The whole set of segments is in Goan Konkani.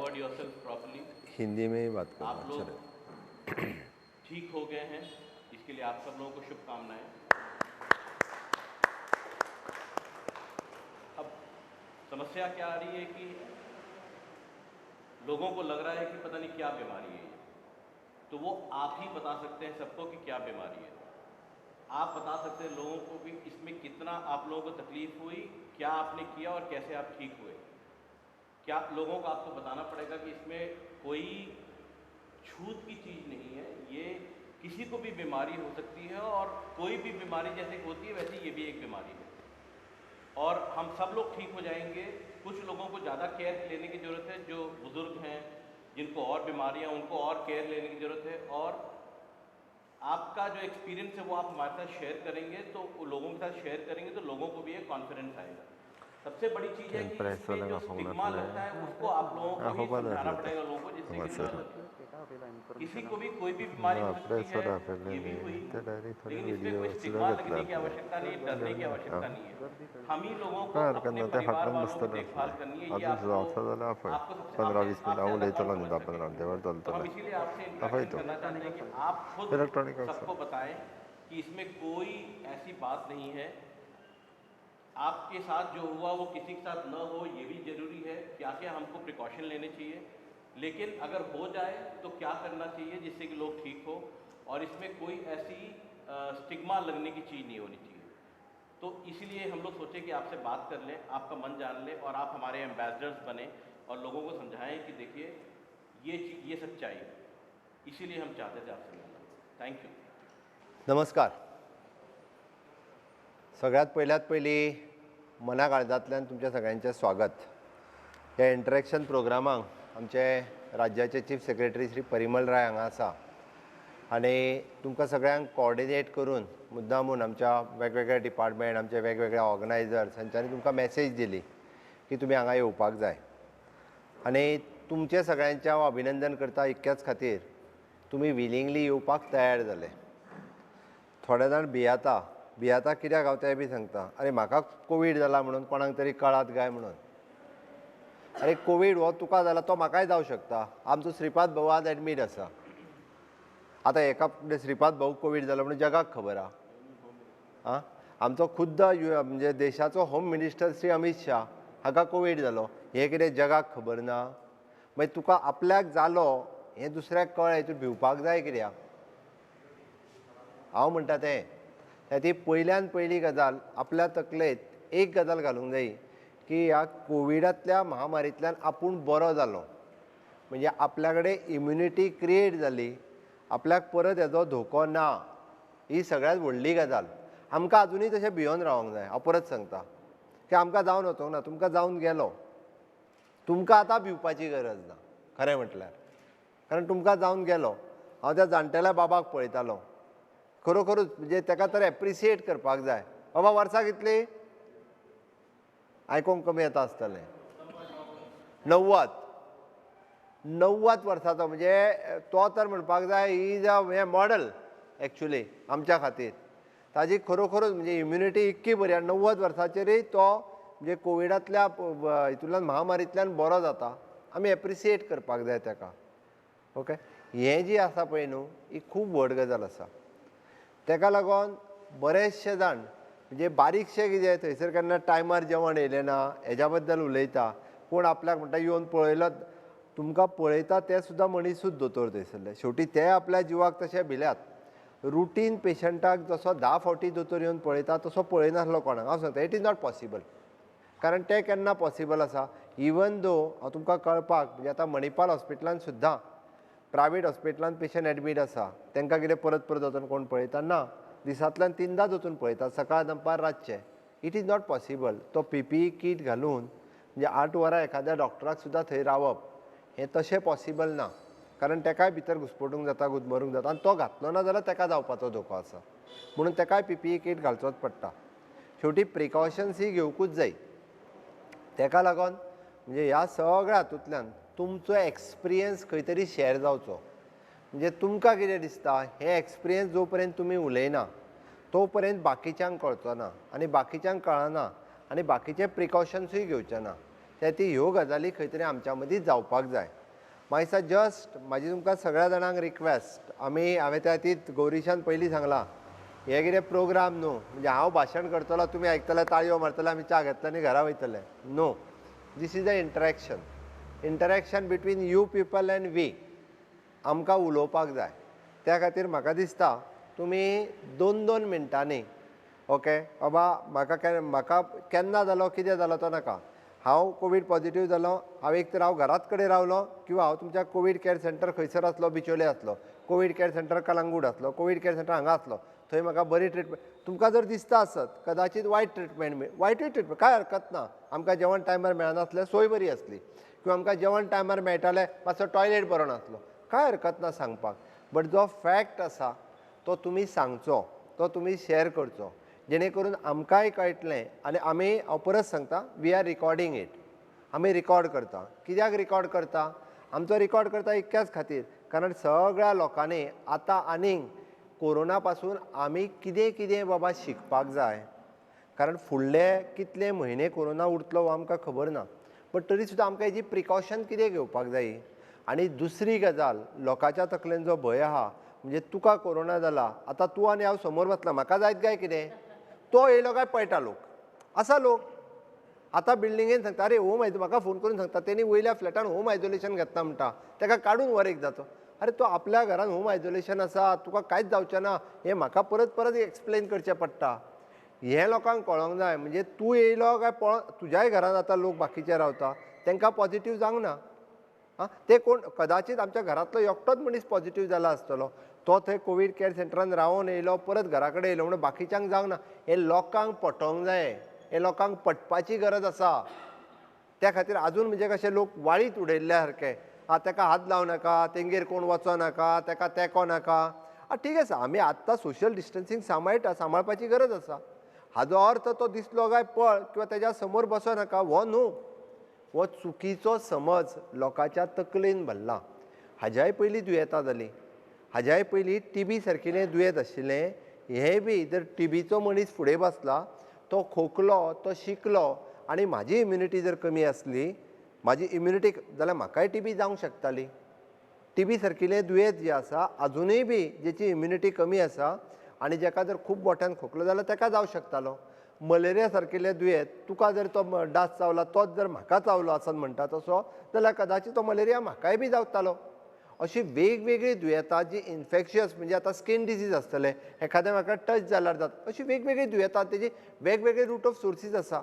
recovered yourself properly. Hindi में ही बात करो. आप अच्छा. लोग ठीक हो गए हैं, इसके लिए आप सब लोगों को शुभकामनाएं. अब समस्या क्या आ रही है कि लोगों को लग रहा है कि पता नहीं क्या बीमारी है ये, तो वो आप ही बता सकते हैं सबको कि क्या बीमारी है. आप बता सकते हैं लोगों को भी इसमें कितना आप लोगों को तकलीफ हुई, क्या आपने किया और कैसे आप ठीक हुए. क्या लोगों को आपको बताना पड़ेगा कि इसमें कोई छूत की चीज़ नहीं है, ये किसी को भी बीमारी हो सकती है और कोई भी बीमारी जैसे होती है वैसे ये भी एक बीमारी है और हम सब लोग ठीक हो जाएंगे. कुछ लोगों को ज़्यादा केयर लेने की ज़रूरत है, जो बुज़ुर्ग हैं, जिनको और बीमारियां, उनको और केयर लेने की ज़रूरत है. और आपका जो एक्सपीरियंस है वो आप हमारे साथ शेयर करेंगे, तो लोगों के साथ शेयर करेंगे तो लोगों को भी एक कॉन्फिडेंस आएगा. सबसे बड़ी चीज़ है कि इसमें जो स्टिग्मा लगता है उसको आप लोगों को ही समझाना पड़ेगा लोगों को, जिससे कि किसी को भी कोई भी बीमारी हो सकती है, ये भी हुई, लेकिन इसमें कोई स्टिग्मा लगने की आवश्यकता नहीं, डरने की आवश्यकता नहीं है. हम ही लोगों को अपने परिवार वालों की देखभाल करनी है. ये आपको 15-20 मिनट उलयतलो न्ही, 10-15 मिनटां तो हम इसीलिए आपसे इंटरेक्शन करना चाहते हैं कि आप खुद सबको बताएं कि इसमें कोई ऐसी बात नहीं है. आपके साथ जो हुआ वो किसी के साथ न हो, ये भी ज़रूरी है. क्या क्या हमको प्रिकॉशन लेने चाहिए, लेकिन अगर हो जाए तो क्या करना चाहिए जिससे कि लोग ठीक हो, और इसमें कोई ऐसी स्टिग्मा लगने की चीज़ नहीं होनी चाहिए. तो इसलिए हम लोग सोचे कि आपसे बात कर लें, आपका मन जान लें और आप हमारे एम्बेसडर्स बने और लोगों को समझाएं कि देखिए ये चीज़, ये सच्चाई है. इसीलिए हम चाहते थे आपसे मिलना. Thank you. नमस्कार. सगळ्यात पयल्यात पयलीं मना काळजांतल्यान तुमच्या सगळ्यांचें स्वागत. ह्या इंटरेक्शन प्रोग्रामाक आमचे राज्याचे चीफ सेक्रेटरी श्री परिमल राय हांगा आसा आनी तुमकां सगळ्यांक कॉर्डिनेट करून मुद्दामून आमच्या वेगवेगळ्या डिपार्टमेंट, आमचे वेगवेगळे ऑर्गनायजर्स हांच्यांनी तुमकां मॅसेज दिली की तुमी हांगा येवपाक जाय. आनी तुमचें सगळ्यांचें हांव अभिनंदन करता इतक्याच खातीर, तुमी विलिंगली येवपाक तयार जाले. थोडे जाण भियेता, भियेता कित्याक हांव तें बी सांगता. अरे म्हाका कोवीड जाला म्हणून कोणाक तरी कळात काय म्हणून. अरे कोवीड हो तुका जाला तो म्हाकाय जावं शकता. आमचो श्रीपाद भाऊ आज एडमीट आसा. आतां एका श्रीपाद भाऊ कोवीड जाला म्हणून जगाक खबर आहा. आं, आमचो खुद्द म्हणजे देशाचो होम मिनिस्टर श्री अमीत शाह हाका कोवीड जालो, हें कितें जगाक खबर ना? मागीर तुका आपल्याक जालो हें दुसऱ्याक कळ्ळें, तूं भिवपाक जाय कित्याक? हांव म्हणटा तें ती पयल्यान पयली गजाल आपल्या तकलेंत एक गजाल घालूंक जाय की ह्या कोविडांतल्या महामारींतल्यान आपूण बरो जालो, म्हणजे आपल्या कडेन इम्युनिटी क्रिएट जाली, आपल्याक परत हेजो धोको ना, ही सगळ्यांत व्हडली गजाल. आमकां आजुनूय तशें भियोन रावंक जाय. हांव परत सांगता की आमकां जावन वचूंक ना, तुमकां जावन गेलो, तुमकां आतां भिवपाची गरज ना खरें म्हटल्यार, कारण तुमकां जावन गेलो. हांव त्या जाणटेल्या बाबाक पळयतालो, खरोखरूच म्हणजे ताका तर एप्रिसिएट करपाक जाय. बाबा वर्सां कितली? आयकोंक कमी येता आसतलें. 90 90 वर्साचो, म्हणजे तो तर म्हणपाक जाय he is a हें मॉडल एक्चुली आमच्या खातीर. ताजी खरोखरूच म्हणजे इम्युनिटी इतकी बरी आनी 90 वर्साचेरय तो म्हणजे कोविडांतल्या हितूंतल्यान महामारींतल्यान बरो जाता. आमी एप्रिसिएट करपाक जाय ताका. ओके, हें जी आसा पळय न्हू, ही खूब व्हड गजाल आसा. ताका लागून बरेचशे जाण म्हणजे बारीकशें कितें थंयसर केन्ना टायमार जेवण येयलें ना हेज्या बद्दल उलयता. कोण आपल्याक म्हणटा येवन पळयलो, तुमकां पळयता ते सुद्दां मनीसूच दोतोर थंयसरले. शेवटी ते आपल्या जिवाक तशे भिल्यात. रुटीन पेशंटाक जसो 10 फावटी दोतोर येवन पळयता तसो पळयनासलो कोणाक. हांव सांगता it is not possible, कारण तें केन्ना पॉसिबल आसा? इवन दो हांव तुमकां कळपाक म्हणजे आतां मणिपाल हॉस्पिटलान सुद्दां प्रायवेट हॉस्पिटलान पेशंट एडमीट आसा, तांकां कितें परत परत वचून कोण पळयता ना, दिसांतल्यान 3दां वचून पळयता, सकाळ दनपार रातचें. It is not possible. तो पीपीई कीट घालून म्हणजे 8 वरां एखाद्या डॉक्टराक सुद्दां थंय रावप हें तशें पॉसिबल ना, कारण ताकाय भितर घुसपटूंक जाता, गुदमरूंक जाता, आनी तो घातलो ना जाल्यार ताका जावपाचो धोको आसा, म्हणून ताकाय पीपीई कीट घालचोच पडटा. शेवटी प्रिकॉशन्स ही घेवकूच जाय. ताका लागून म्हणजे ह्या सगळ्या हातूंतल्यान तुमचो एक्सपिरियन्स खंय तरी शेअर जावचो. म्हणजे तुमकां कितें दिसता हें एक्सपिरियन्स जो पर्यंत तुमी उलयना तो पर्यंत बाकीच्यांक कळचो ना, आनी बाकीच्यांक कळना आनी बाकीचे प्रिकॉशन्सूय घेवचे ना. त्या ती ह्यो गजाली खंय तरी आमच्या मदीं जावपाक जाय. म्हाका दिसता जस्ट म्हाजी तुमकां सगळ्या जाणांक रिक्वेस्ट, आमी हांवें त्या खातीर गौरीशान पयलीं सांगलां, हे कितें प्रोग्राम न्हू म्हणजे हांव भाशण करतलो, तुमी आयकतले, ताळयो मारतले, आमी च्या घेतले आनी घरा वयतले. No, this is a interaction, interaction between you people and we. आमकां उलोवपाक जाय. त्या खातीर म्हाका दिसता तुमी दोन दोन मिनटांनी ओके बाबा म्हाका म्हाका केन्ना जालो कितें जालो तो नाका, हांव कोवीड पॉझिटीव जालो, हांव एक तर हांव घरात कडेन रावलो किंवा हांव तुमच्या कोवीड कॅर सेंटर खंयसर आसलो, बिचोले आसलो, कोवीड कॅर सेंटर कलंगूट आसलो, कोवीड कॅर सेंटर हांगा आसलो, थंय म्हाका बरी ट्रिटमेंट. तुमकां जर दिसता आसत कदाचित वायट ट्रिटमेंट, वायटूय ट्रिटमेंट कांय हरकत ना, आमकां जेवण टायमार मेळनासलें, सोय बरी आसली, किंवा आमकां जेवण टायमार मेळटालें मातसो टॉयलेट बरो नासलो, कांय हरकत ना सांगपाक. बट जो फॅक्ट आसा तो तुमी सांगचो, तो तुमी शेअर करचो, जेणे करून आमकांय कळटलें. आनी आमी, हांव परत सांगता, we are recording it, आमी रिकॉर्ड करता. कित्याक रिकॉर्ड करता? आमचो रिकॉर्ड करता इतक्याच खातीर, कारण सगळ्या लोकांनी आतां आनीक कोरोना पासून आमी कितें कितें बाबा शिकपाक जाय, कारण फुडले कितले म्हयने कोरोना उरतलो हो आमकां खबर ना, बट तरी सुद्दां आमकां हेजी प्रिकॉशन कितें घेवपाक जाय. आनी दुसरी गजाल, लोकांच्या तकलेन जो भंय आहा म्हणजे तुका कोरोना जाला, आतां तूं आनी हांव समोर बसला, म्हाका जायत काय कितें, तो येयलो काय पळटा लोक आसा. लोक आतां बिल्डिंगेन सांगता, अरे होम आयजो, म्हाका फोन करून सांगता तेणी वयल्या फ्लॅटान होम आयजोलेशन घेतला म्हणटा, ताका काडून व्हर एकदाचो. अरे तो आपल्या घरान होम आयजोलेशन आसा, तुका कांयच जावचें ना, हें म्हाका परत परत एक्सप्लेन करचें पडटा. हें लोकांक कळोंक जाय. म्हणजे तूं येयलो काय पळो, तुज्याय घरान आतां लोक बाकीचे रावता, तांकां पॉझिटीव जावंक ना. आं, ते कोण कदाचित आमच्या घरांतलो एकटोच मनीस पॉझिटीव जाला आसतलो, तो थंय कोवीड कॅर सेंटरान रावन येयलो, परत घरा कडेन येयलो, म्हणून बाकीच्यांक जावंक ना. हें लोकांक पटोवंक जाय, हें लोकांक पटपाची गरज आसा. त्या खातीर आजून म्हणजे कशें लोक वाळीत उडयल्ल्या सारके, आं ताका हात लावं नाका, तेंगेर कोण वचो नाका, ताका तेंको नाका. आं ठीक आसा, आमी आत्तां सोशल डिस्टन्सींग सांबाळटा, सांबाळपाची गरज आसा. हाजो अर्थ तो दिसलो काय पळ किंवा तेज्या समोर बसो नाका हो न्हू, हो चुकीचो समज लोकांच्या तकलेन भरला. हाज्याय पयलीं दुयेंतां जालीं, हाज्याय पयलीं टीबी सारकिलें दुयेंत आशिल्लें, हें बी जर टीबीचो मनीस फुडें बसला, तो खोकलो, तो शिकलो आनी म्हाजी इम्युनिटी जर कमी आसली, म्हाजी इम्युनिटी जाल्यार म्हाकाय टीबी जावंक शकताली. टीबी सारकिलें दुयेंत जें आसा आजुनूय बी जेची इम्युनिटी कमी आसा आनी जेका जर खूब मोठ्यान खोकलो जाल्यार ताका जावं शकतालो. मलेरिया सारकिलें दुयेंत तुका जर तो डास चावला, तोच जर म्हाका चावलो आसत म्हणटा तसो जाल्यार कदाचित तो मलेरिया म्हाकाय बी जावतालो. अशी वेगवेगळीं दुयेंतां जी इन्फेक्शियस, म्हणजे आतां स्कीन डिजीज आसतलें, एखाद्या म्हाका टच जाल्यार जाता, अशी वेगवेगळीं दुयेंतां तेजी वेगवेगळे रूट ऑफ सोर्सीस आसा.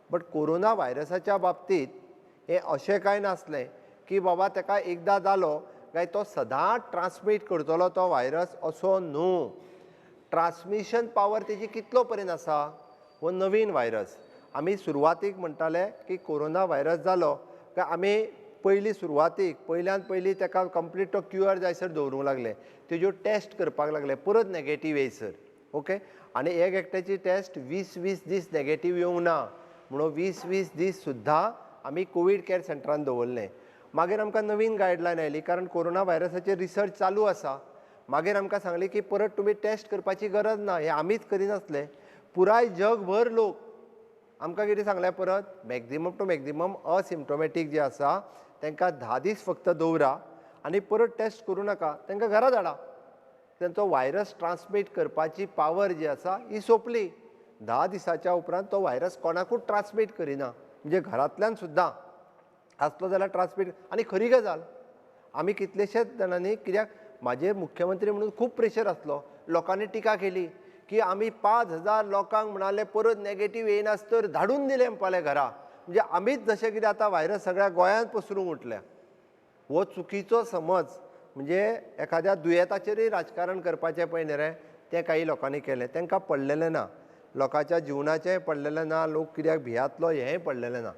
बट कोरोना व्हायरसाच्या बाबतींत हें अशें कांय नासलें की बाबा ताका एकदां जालो काय तो सदांच ट्रान्समीट करतलो तो व्हायरस, असो न्हू. ट्रान्समिशन पावर तेजी कितलो पर्यंत आसा, हो नवीन व्हायरस. आमी सुरवातीक म्हणटाले की कोरोना व्हायरस जालो काय आमी पयलीं सुरवातीक पयल्यान पयलीं ताका कंप्लीट तो क्युअर जायसर दवरूंक लागले, तेज्यो टेस्ट करपाक लागले, परत नेगेटीव येयसर. ओके, आनी एक एकट्याची टेस्ट 20-20 दीस नेगेटीव येवंक ना म्हणून 20-20 दीस सुद्दां आमी कोवीड कॅर सेंटरान दवरलें. मागीर आमकां नवीन गायडलायन आयली, कारण कोरोना व्हायरसाचेर रिसर्च चालू आसा. मागीर आमकां सांगलें की परत तुमी टेस्ट करपाची गरज ना, हें आमीच करिनासले, पुराय जगभर लोक आमकां कितें सांगलें परत मॅक्झिमम टू मॅक्झिमम असिम्टोमॅटीक जे आसा तांकां 10 दीस फक्त दवरा आनी परत टेस्ट करूं नाका, तांकां घरा धाडा. तांचो व्हायरस ट्रान्समीट करपाची पावर जी आसा ही सोंपली. 10 दिसाच्या उपरांत तो व्हायरस कोणाकूच ट्रान्समीट करिना, म्हणजे घरांतल्यान सुद्दां आसलो जाल्यार ट्रान्समीट. आनी खरी गजाल, आमी कितलेशेच जाणांनी, कित्याक म्हाजेर मुख्यमंत्री म्हणून खूब प्रेशर आसलो, लोकांनी टिका केली की आमी 5000 लोकांक म्हणाले परत नेगेटीव येयनासतर धाडून दिले म्हणपाले घरा, म्हणजे आमीच जशें कितें आतां व्हायरस सगळ्या गोंयांत पसरूंक उठल्या. हो चुकीचो समज, म्हणजे एखाद्या दुयेंताचेरूय राजकारण करपाचें पळय न्ही रे, तें काही लोकांनी केलें, तांकां पडलेलें ना, लोकांच्या जिवनाचेंय पडलेलें ना, लोक कित्याक भियातलो हेंय पडलेलें ना.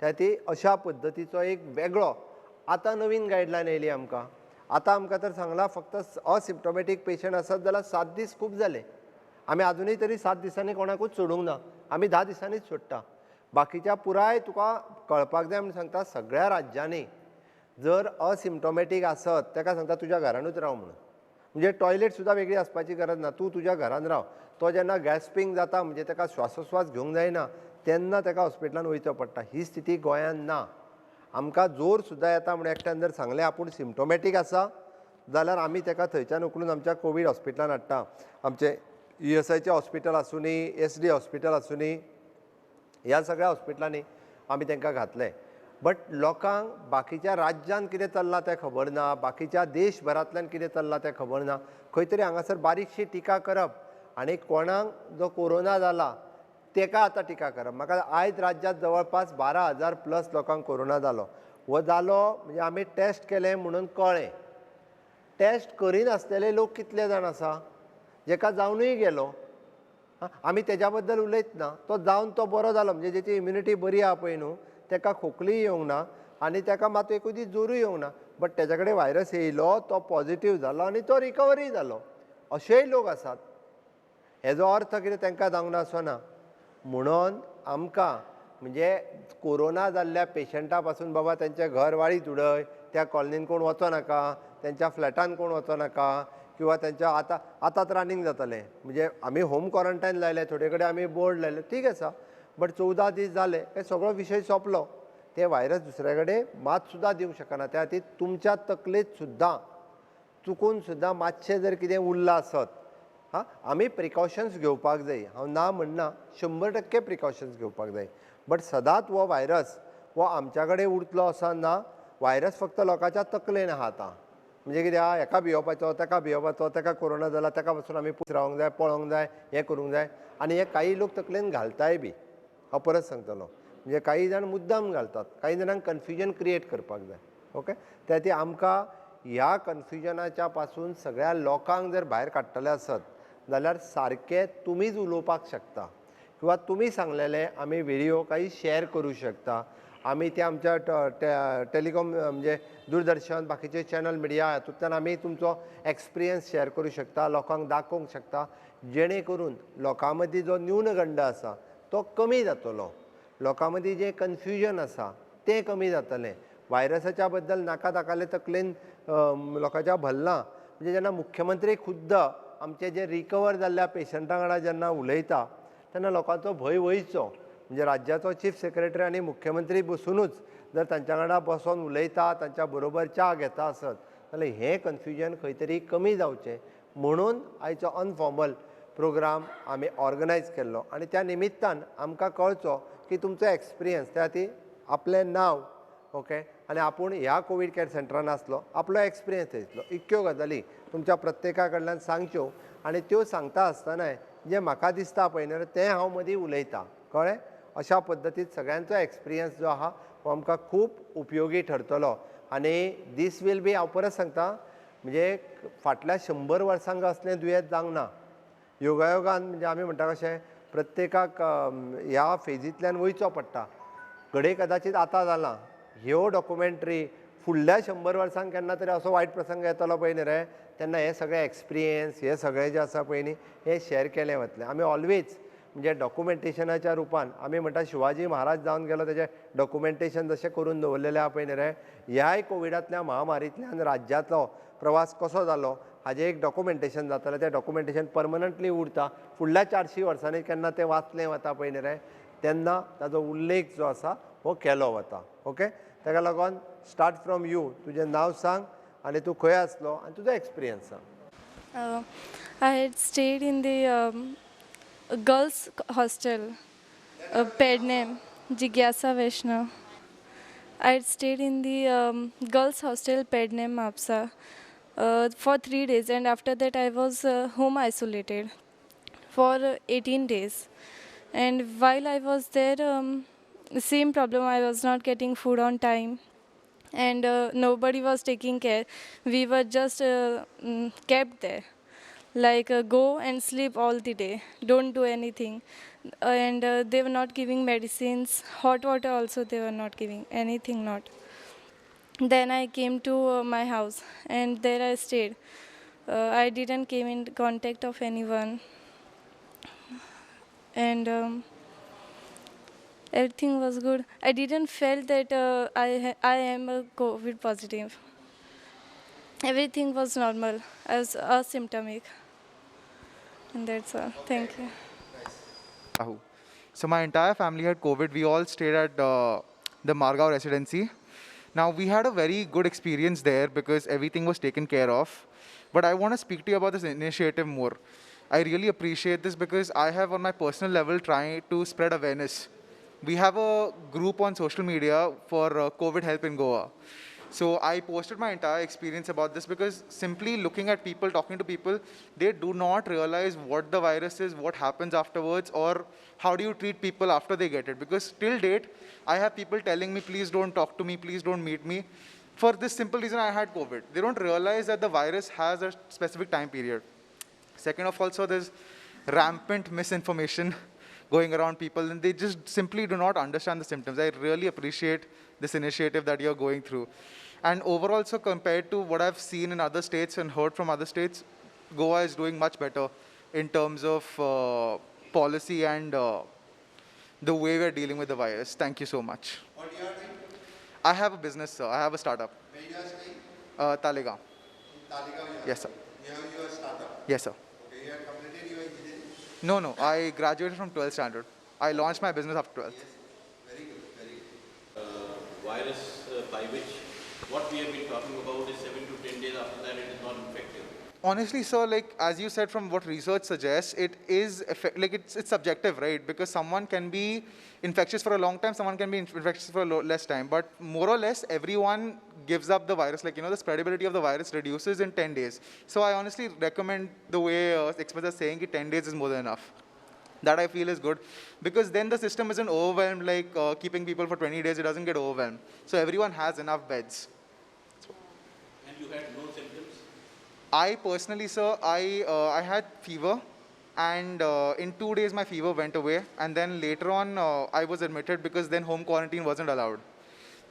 त्या खातीर अशा पद्दतीचो एक वेगळो आतां नवीन गायडलायन येयली आमकां. आतां आमकां तर सांगलां फक्त असिम्टोमॅटीक पेशंट आसत जाल्यार 7 दीस खूब जाले, आमी आजुनूय तरी 7 दिसांनी कोणाकूच सोडूंक ना, आमी 10 दिसांनीच सोडटा. बाकीच्या पुराय तुका कळपाक जाय म्हूण सांगता, सगळ्या राज्यांनी जर असिम्टोमॅटीक आसत ताका सांगता तुज्या घरानूच राव म्हणून, म्हणजे टॉयलेट सुद्दां वेगळी आसपाची गरज ना, तूं तुज्या घरान राव. तो जेन्ना गॅस्पिंग जाता म्हणजे ताका श्वासोश्वास घेवंक जायना, तेन्ना ताका हॉस्पिटलान वयचो पडटा. ही स्थिती गोंयांत ना. आमकां जोर सुद्दां येता म्हूण एकट्यान जर सांगलें आपूण सिमटोमॅटीक आसा जाल्यार आमी ताका थंयच्यान उखलून आमच्या कोवीड हॉस्पिटलान हाडटा. आमचें ESIचें हॉस्पिटल आसुनी, SD hospital आसुनी, ह्या सगळ्या हॉस्पिटलांनी आमी तांकां घातले. बट लोकांक बाकीच्या राज्यांत कितें चल्लां तें खबर ना, बाकीच्या देशभरांतल्यान कितें चल्लां तें खबर ना. खंय तरी हांगासर बारीकशी टिका करप आनी कोणाक जो कोरोना जाला तेका आतां टिका करप. म्हाका आयज राज्यांत जवळपास 12,000 प्लस लोकांक कोरोना जालो. हो जालो म्हणजे आमी टेस्ट केलें म्हणून कळ्ळें. टेस्ट करिनासलेले लोक कितले जाण आसा जेका जावनूय गेलो, आमी तेज्या बद्दल उलयत ना. तो जावन तो बरो जालो म्हणजे जेची इम्युनिटी बरी आहा पळय न्हू, तेका खोकली येवंक ना आनी तेका मात एकूय दीस जोरूय येवंक ना, बट तेज्या कडेन व्हायरस येयलो, तो पॉझिटीव जालो आनी तो रिकवरी जालो, अशेय लोक आसात. हेजो अर्थ कितें तांकां जावंक ना असो ना. म्हणून आमकां म्हणजे कोरोना जाल्ल्या पेशंटा पासून बाबा तेंचें घर वाळीत उडय, त्या कॉलनीन कोण वचो नाका, तेंच्या फ्लॅटान कोण वचो नाका, किंवा तेंच्या आतां आतांच रनिंग जातलें म्हणजे आमी होम क्वॉरंटायन लायलें, थोडे कडेन आमी बोर्ड लायले, ठीक आसा, बट 14 दीस जाले काय सगळो विशय सोंपलो. ते व्हायरस दुसऱ्या कडेन मात सुद्दां दिवंक शकना. त्या खातीर तुमच्या तकलेंत सुद्दां चुकून सुद्दां मातशें जर कितें उरलां आसत, हां, आमी प्रिकॉशन्स घेवपाक जाय. हांव ना म्हणना, 100% प्रिकॉशन्स घेवपाक जाय, बट सदांच हो व्हायरस हो आमच्या कडेन उरतलो असो ना. व्हायरस फक्त लोकांच्या तकलेन आहा आतां. म्हणजे कितें आहा, हेका भियोवपाचो, तेका भियोवपाचो, तेका कोरोना जाला तेका पासून आमी पयस रावंक जाय, पळोवंक जाय, हें करूंक जाय. आनी हे काही लोक तकलेन घालताय बी, हांव परत सांगतलो, म्हणजे काही जाण मुद्दाम घालतात, काही जाणांक कन्फ्युजन क्रिएट करपाक जाय. ओके, त्या खातीर आमकां ह्या कन्फ्युजनाच्या पासून सगळ्या लोकांक जर भायर काडटले आसत जाल्यार सारकें तुमीच उलोवपाक शकता किंवा तुमी सांगलेले आमी व्हिडियो काही शेअर करूं शकता. आमी ते आमच्या टेलिकॉम म्हणजे दूरदर्शन बाकीचे चॅनल मिडिया हातूंतल्यान आमी तुमचो एक्सपिरियन्स शेअर करूं शकता, लोकांक दाखोवंक शकता, जेणे करून लोकां मदीं जो न्यूनगंड आसा तो कमी जातलो, लोकां मदीं जें कन्फ्युजन आसा तें कमी जातलें. व्हायरसाच्या बद्दल नाका ताकाले तकलेन लोकांच्या भरलां. म्हणजे जेन्ना मुख्यमंत्री खुद्द आमचे जे रिकवर जाल्ल्या पेशंटा वांगडा जेन्ना उलयता तेन्ना लोकांचो भंय वयचो. म्हणजे राज्याचो चीफ सेक्रेटरी आनी मुख्यमंत्री बसुनूच जर तांच्या वांगडा बसोन उलयता, तांच्या बरोबर च्या घेता आसत जाल्यार हें कन्फ्युजन खंय तरी कमी जावचें म्हणून आयचो अनफॉर्मल प्रोग्राम आमी ऑर्गनायज केल्लो. आनी त्या निमित्तान आमकां कळचो की तुमचो एक्सपिरियन्स, त्या खातीर आपलें नांव, ओके, आनी आपूण ह्या कोवीड कॅर सेंटरान आसलो, आपलो एक्सपिरियन्स थंयसलो, इतक्यो गजाली तुमच्या प्रत्येका कडल्यान सांगच्यो. आनी त्यो सांगता आसतनाय जें म्हाका दिसता पळय न्ही तें हांव मदीं उलयतां, कळ्ळें? अशा पद्दतीन सगळ्यांचो एक्सपिरियन्स जो आहा हो आमकां खूब उपयोगी ठरतलो. आनी दीस will be, हांव परत सांगता, म्हणजे फाटल्या 100 वर्सांक असलें दुयेंत जावंक ना. योगायोगान म्हणजे आमी म्हणटा कशें प्रत्येकाक ह्या फेजींतल्यान वयचो पडटा. घडये कदाचीत आतां जालां, ह्यो डॉक्युमेंट्री फुडल्या 100 वर्सांक केन्ना तरी असो वायट प्रसंग येतलो पळय न्ही रे, तेन्ना हे सगळे एक्सपिरियन्स हे सगळे जे आसा पळय न्ही हे शेअर केले वतले. आमी ऑलवेज म्हणजे डॉक्युमेंटेशनाच्या रुपान आमी म्हणटा शिवाजी महाराज जावन गेलो तेजें डॉक्युमेंटेशन जशें करून दवरलेलें आहा पळय न्ही रे, ह्याय कोविडांतल्या महामारींतल्यान राज्यांतलो प्रवास कसो जालो हाजें एक डॉक्युमेंटेशन जातलें. तें डॉक्युमेंटेशन परमनंटली उरता, फुडल्या 400 वर्सांनी केन्ना तें वाचलें वता पळय न्ही रे तेन्ना ताजो उल्लेख जो आसा हो केलो वता. ओके, ताका लागून स्टार्ट फ्रॉम you, तुजें नांव सांग आनी तूं खंय आसलो आनी तुजो एक्सपिरियन्स सांग. I had stayed in the girls hostel, Pernem, Jigyasa Vaishnav. I had stayed in the girls hostel Pernem Mapsa for 3 days, and after that I was home isolated for 18 days. And while I was there, same problem, I was not getting food on time, and nobody was taking care. We were just kept there, like go and sleep all the day, don't do anything. And they were not giving medicines, hot water also they were not giving, anything not. Then I came to my house, and there I stayed. I didn't came in contact of anyone, and everything was good. I didn't felt that I am a COVID positive. Everything was normal. I was asymptomatic. And that's all. Thank you. Rahu. So my entire family had COVID. We all stayed at the Margao residency. Now, we had a very good experience there because everything was taken care of. But I want to speak to you about this initiative more. I really appreciate this because I have, on my personal level, tried to spread awareness. We have a group on social media for COVID help in Goa. So I posted my entire experience about this because simply looking at people, talking to people, they do not realize what the virus is, what happens afterwards, or how do you treat people after they get it. Because till date, I have people telling me, please don't talk to me, please don't meet me. For this simple reason, I had COVID. They don't realize that the virus has a specific time period. Second of all, so there's rampant misinformation going around people, and they just simply do not understand the symptoms. I really appreciate this initiative that you're going through. And overall, so compared to what I've seen in other states and heard from other states, Goa is doing much better in terms of policy and the way we're dealing with the virus. Thank you so much. What you are doing? I have a business, sir. I have a startup. Where you are staying? Talegaon. In Talegaon, you are Yes, sir. You have your startup? Yes, sir. Okay, you have completed your engineering? No, no. I graduated from 12th standard. I launched my business after 12th. Yes, very good, very good. Virus by which what we have been talking about is 7 to 10 days after that it is not infective. Honestly, sir, like as you said, from what research suggests, it is like it's subjective, right? Because someone can be infectious for a long time, someone can be infectious for less time. But more or less, everyone gives up the virus. The spreadability of the virus reduces in 10 days. So I honestly recommend the way experts are saying that 10 days is more than enough. That I feel is good, because then the system isn't overwhelmed, like keeping people for 20 days, it doesn't get overwhelmed. So everyone has enough beds. And you had no symptoms? I personally, sir, I had fever, and in 2 days my fever went away, and then later on I was admitted because then home quarantine wasn't allowed.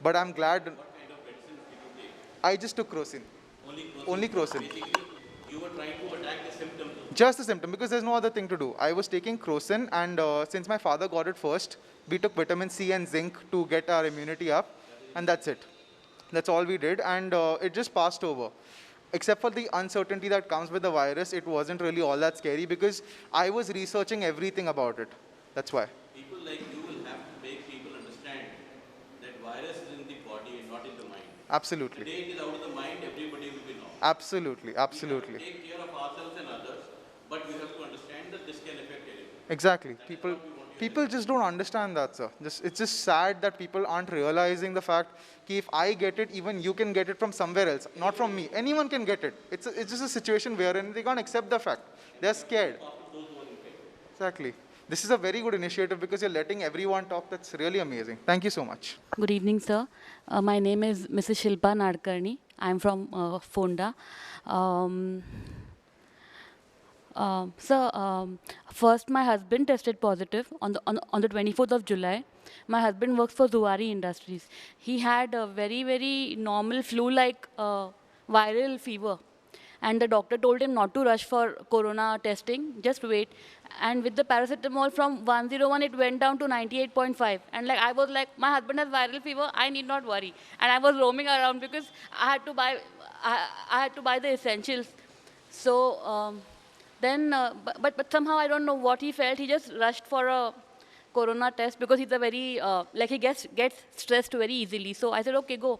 But I'm glad. What kind of medicine did you take? I just took Crocin. Only Crocin? Only Crocin. Basically, you were trying to attack the symptoms. Just the symptom, because there's no other thing to do. I was taking Crocin, and since my father got it first, we took vitamin C and zinc to get our immunity up, and that's it. That's all we did, and it just passed over. Except for the uncertainty that comes with the virus, it wasn't really all that scary because I was researching everything about it. That's why. People like you will have to make people understand that virus is in the body and not in the mind. Absolutely. The day it is out of the mind, everybody will be normal. Absolutely, absolutely. We have to take care of ourselves and others, but we have to understand that this can affect anyone. Exactly. That is People what we want you to People just don't understand that, sir. It's just sad that people aren't realizing the fact that if I get it, even you can get it from somewhere else, not from me. Anyone can get it. It's just a situation wherein they can't accept the fact. They're scared. Exactly. This is a very good initiative because you're letting everyone talk. That's really amazing. Thank you so much. Good evening, sir. My name is Mrs. Shilpa Nadkarni. I'm from Fonda. Sir, first my husband tested positive on the 24th of July. My husband works for Zuari Industries. He had a very, very normal flu-like viral fever. And the doctor told him not to rush for corona testing, just wait. And with the paracetamol from 101, it went down to 98.5. And I was like, my husband has viral fever, I need not worry. And I was roaming around because I had to buy the essentials. So then, but somehow I don't know what he felt. He just rushed for a corona test because he's a very, like he gets stressed very easily. So I said, okay, go.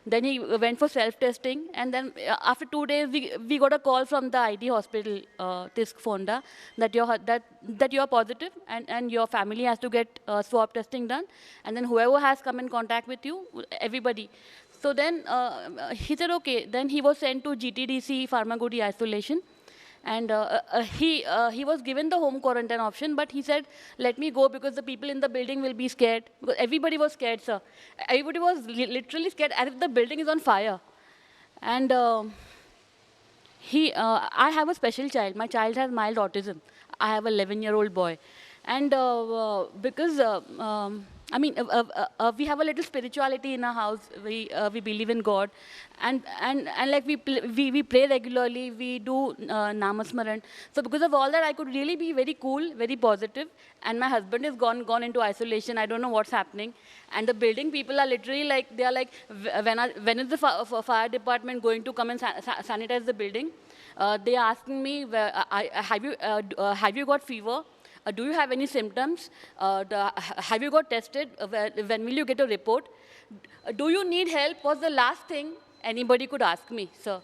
Then he went for self-testing, and then after 2 days, we got a call from the ID hospital, Tisk Fonda, that you're positive, and your family has to get swab testing done, and then whoever has come in contact with you, everybody. So then he said, okay. Then he was sent to GTDC Farmagudi isolation. And he was given the home quarantine option, but he said, let me go because the people in the building will be scared. Because everybody was scared, sir. Everybody was literally scared as if the building is on fire. And I have a special child. My child has mild autism. I have an 11-year-old boy. And because we have a little spirituality in our house. We believe in God, and we pray regularly. We do namasmaran. So because of all that, I could really be very cool, very positive. And my husband is gone into isolation. I don't know what's happening. And the building people are literally like, they are like, when is the fire department going to come and sanitize the building? They are asking me, have you got fever? Do you have any symptoms? Have you got tested? When will you get a report? Do you need help was the last thing anybody could ask me, sir.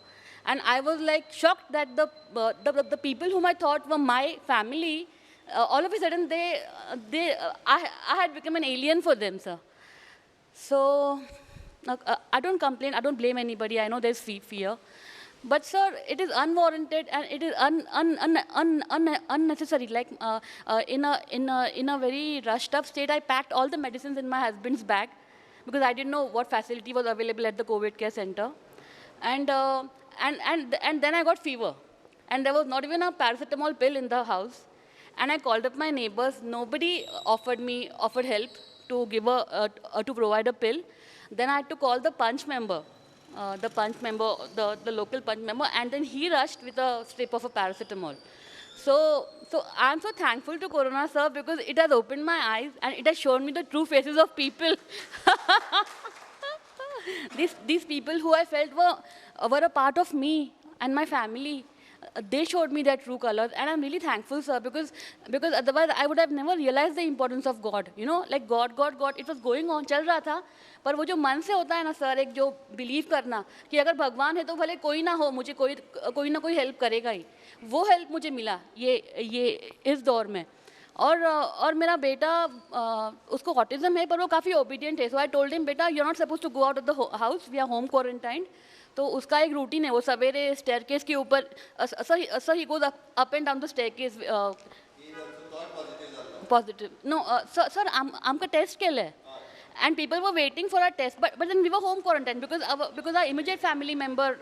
And I was like shocked that the people whom I thought were my family, all of a sudden I had become an alien for them, sir. So I don't complain, I don't blame anybody. I know there's fear. But sir, it is unwarranted and it is unnecessary. Like in a very rushed up state, I packed all the medicines in my husband's bag because I didn't know what facility was available at the COVID care center. And then I got fever. And there was not even a paracetamol pill in the house. And I called up my neighbors. Nobody offered help to give to provide a pill. Then I had to call the punch member. The local punch member, and then he rushed with a strip of a paracetamol. So I'm so thankful to Corona, sir, because it has opened my eyes and it has shown me the true faces of people. These people who I felt were a part of me and my family. They showed me their true colors, and I'm really thankful, sir, because otherwise I would have never realized the importance of God. You know, like God, God, God, it was going on, चल रहा था, पर वो जो मन से होता है ना सर, एक जो बिलीव करना कि अगर भगवान है तो भले कोई ना हो, मुझे कोई ना कोई हेल्प करेगा ही, वो हेल्प मुझे मिला ये इस दौर में. और मेरा बेटा, उसको ऑटिज्म है, पर वो काफ़ी ओबीडियंट है. सो I told him, बेटा you are not suppose to go out of the house, we are home quarantined. तो उसका एक रूटीन है, वो सवेरे स्टेयरकेस के ऊपर, sir he goes up and down the staircase. Positive no sir, आमकां टेस्ट केलें and people were waiting for a test, but then we were home quarantine because our immediate family member.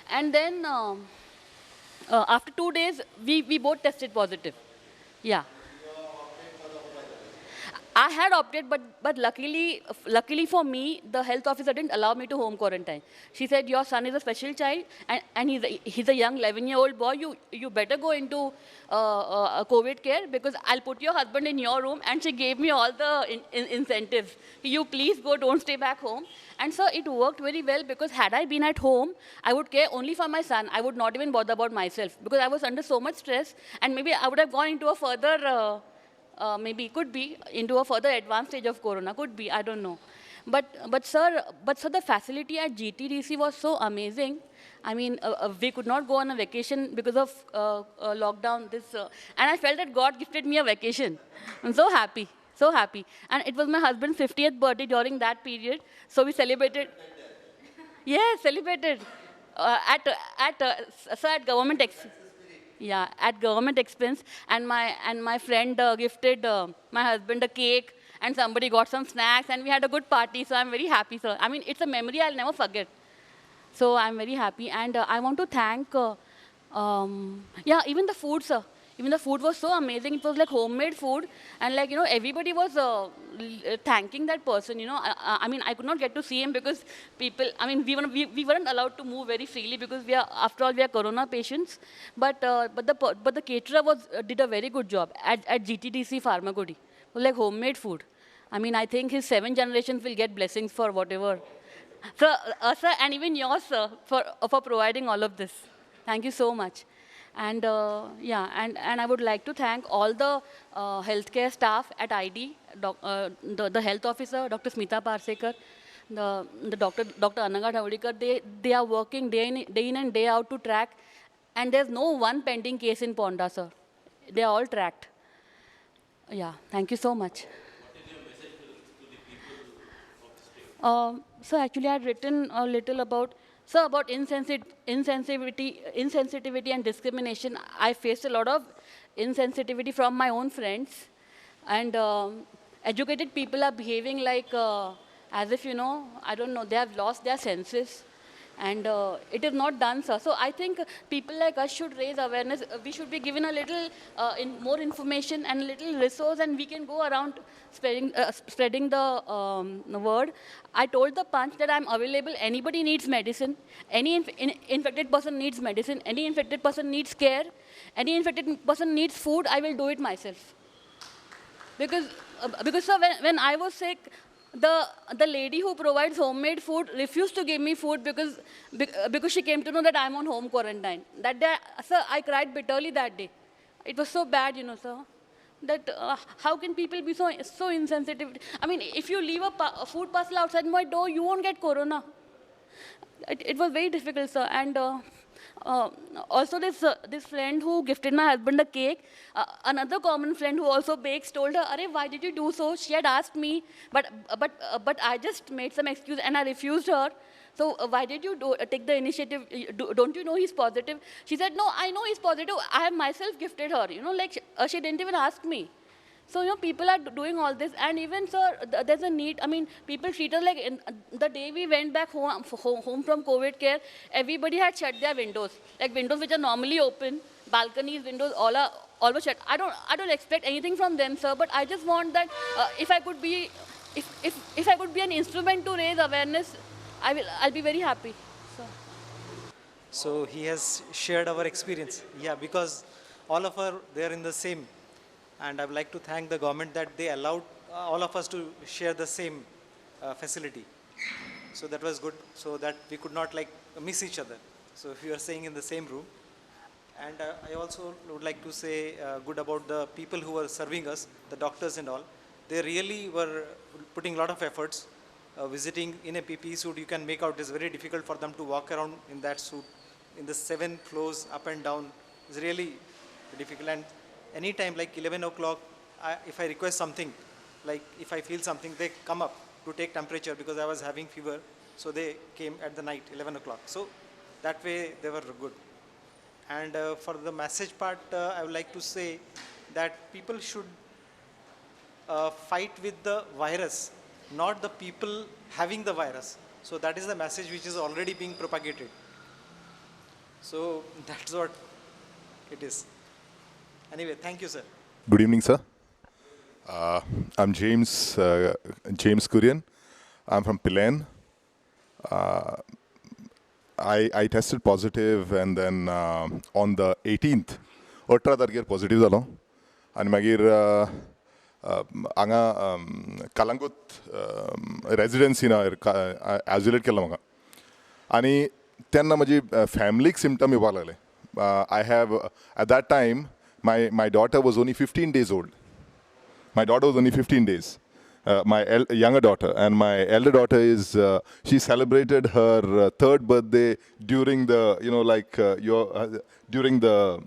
And then after 2 days we both tested positive. Yeah, I had opted, but luckily for me, the health officer didn't allow me to home quarantine. She said, your son is a special child, and he's a young 11-year-old boy. You better go into COVID care because I'll put your husband in your room. And she gave me all the incentives. You please go, don't stay back home. And so it worked very well because had I been at home, I would care only for my son. I would not even bother about myself because I was under so much stress, and maybe I would have gone into a further... maybe could be into a further advanced stage of Corona, could be, I don't know. But sir, the facility at GTDC was so amazing. I mean, we could not go on a vacation because of lockdown. And I felt that God gifted me a vacation. I'm so happy, so happy. And it was my husband's 50th birthday during that period, so we celebrated. Yes, celebrated at government Yeah, at government expense, and my friend gifted my husband a cake, and somebody got some snacks, and we had a good party. So I'm very happy, sir. I mean, it's a memory I'll never forget. So I'm very happy, and I want to thank, yeah, even the food, sir. Even the food was so amazing. It was like homemade food, and like, you know, everybody was thanking that person, you know. I mean, I could not get to see him because people, I mean, we weren't allowed to move very freely because we are, after all, we are Corona patients. But the caterer did a very good job at GTDC Farmagudi. It was like homemade food. I mean, I think his 7 generations will get blessings for whatever. So, sir, and even yours, sir, for providing all of this. Thank you so much. And yeah, and I would like to thank all the healthcare staff at ID, the health officer, Dr. Smita Parsekar, the doctor, Dr. Anaga Dhavalikar. They are working day in and day out to track, and there's no one pending case in Ponda, sir. They are all tracked. Yeah, thank you so much. What is your message to the people of the state? So actually, I had written a little about. So about insensitivity and discrimination. I faced a lot of insensitivity from my own friends, and educated people are behaving like as if, you know, I don't know, they have lost their senses, and it is not done, sir. So I think people like us should raise awareness. We should be given a little more information and a little resource, and we can go around spreading the word. I told the punch that I'm available. Anybody needs medicine. Any infected person needs medicine. Any infected person needs care. Any infected person needs food. I will do it myself. Because sir, when I was sick, the lady who provides homemade food refused to give me food because she came to know that I'm on home quarantine. That day, sir, I cried bitterly that day. It was so bad, you know, sir. That how can people be so insensitive? I mean, if you leave a food parcel outside my door, you won't get corona. It was very difficult, sir. And also this friend who gifted my husband a cake, another common friend who also bakes told her, "Arey, why did you do so?" She had asked me, but I just made some excuse and I refused her. So why did you take the initiative? Don't you know he's positive? She said, "No, I know he's positive. I have myself gifted her." You know, like she didn't even ask me. So, you know, people are doing all this, and even, sir, there's a need. I mean, people treat us like the day we went back home from COVID care, everybody had shut their windows, like windows which are normally open, balconies, windows, all were shut. I don't expect anything from them, sir, but I just want that if I could be, if I could be an instrument to raise awareness, I'll be very happy. So. So he has shared our experience. Yeah, because all of us, they are in the same. And I would like to thank the government that they allowed all of us to share the same facility. So that was good, so that we could not like miss each other. So if you are staying in the same room. And I also would like to say good about the people who were serving us, the doctors and all. They really were putting a lot of efforts. Visiting in a PPE suit, you can make out it's very difficult for them to walk around in that suit, in the 7 floors up and down. It's really difficult. And anytime, like 11 o'clock, if I request something, like if I feel something, they come up to take temperature because I was having fever. So they came at the night, 11 o'clock. So that way they were good. And for the message part, I would like to say that people should fight with the virus, not the people having the virus. So that is the message which is already being propagated. So that's what it is. Anyway, thank you, sir. Good evening, sir. I'm James Kurian. I'm from Pilerne. I tested positive, and then on the 18th, 18 तारखेर positive जालो आनी मागीर हांगा कलंगूत रेजिडन्सीन आयसोलेट केलो म्हाका आनी तेन्ना म्हजी फॅमिलीक सिमटम येवपाक लागले. I have at that time my daughter was only 15 days old. My daughter was only 15 days. My younger daughter, and my elder daughter is, she celebrated her third birthday during the, you know, like during the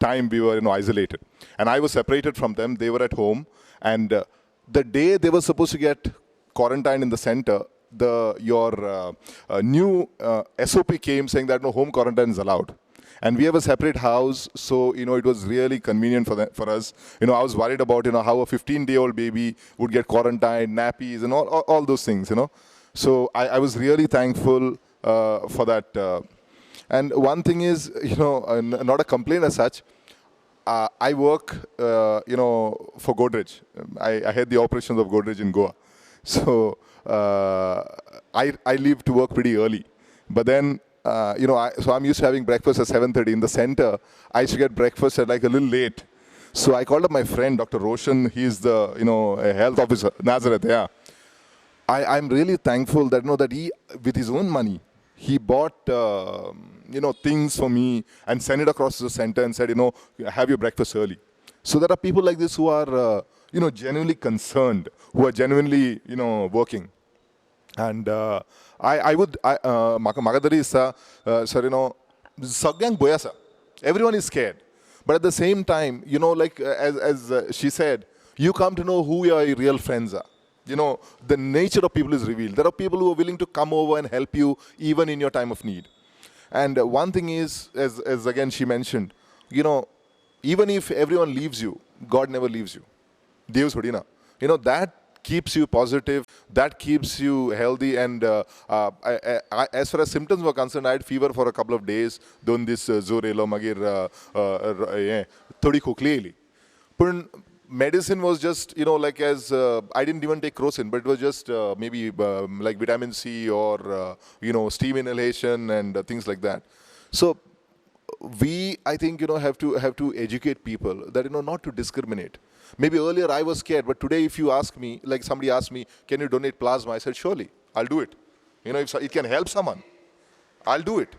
time we were, you know, isolated. And I was separated from them. They were at home. And the day they were supposed to get quarantined in the center, your new SOP came saying that no home quarantine is allowed. And we have a separate house, so, you know, it was really convenient for us. You know, I was worried about, you know, how a 15-day-old baby would get quarantined, nappies, and all those things, you know. So I was really thankful for that. And one thing is, you know, not a complaint as such. I work, you know, for Godrej. I head the operations of Godrej in Goa. So I leave to work pretty early. But then, you know, so I'm used to having breakfast at 7:30. In the center, I used to get breakfast at like a little late. So I called up my friend, Dr. Roshan. He's the, you know, a health officer, Nazareth, yeah. I'm really thankful that, you know, that he, with his own money, he bought, you know, things for me and sent it across to the center and said, you know, have your breakfast early. So there are people like this who are, you know, genuinely concerned, who are genuinely, you know, working. And I would, म्हाका तरी दिसता, sir, you know, सगळ्यांक भंय आसा. Everyone is scared. But at the same time, you know, like as she said, you come to know who your real friends are. You know, the nature of people is revealed. There are people who are willing to come over and help you even in your time of need. And one thing is, as again she mentioned, you know, even if everyone leaves you, God never leaves you. Dev Sodina. You know, that keeps you positive, that keeps you healthy. And as far as symptoms were concerned, I had fever for a couple of days. Don this zor elo magir thodi khokli aili. Pun medicine was just, you know, like as, I didn't even take Crocin, but it was just maybe like vitamin C or, you know, steam inhalation and things like that. So we, I think, you know, have to educate people that, you know, not to discriminate. Maybe earlier I was scared, but today if you ask me, like somebody asked me, can you donate plasma? I said, surely, I'll do it. You know, if it can help someone, I'll do it.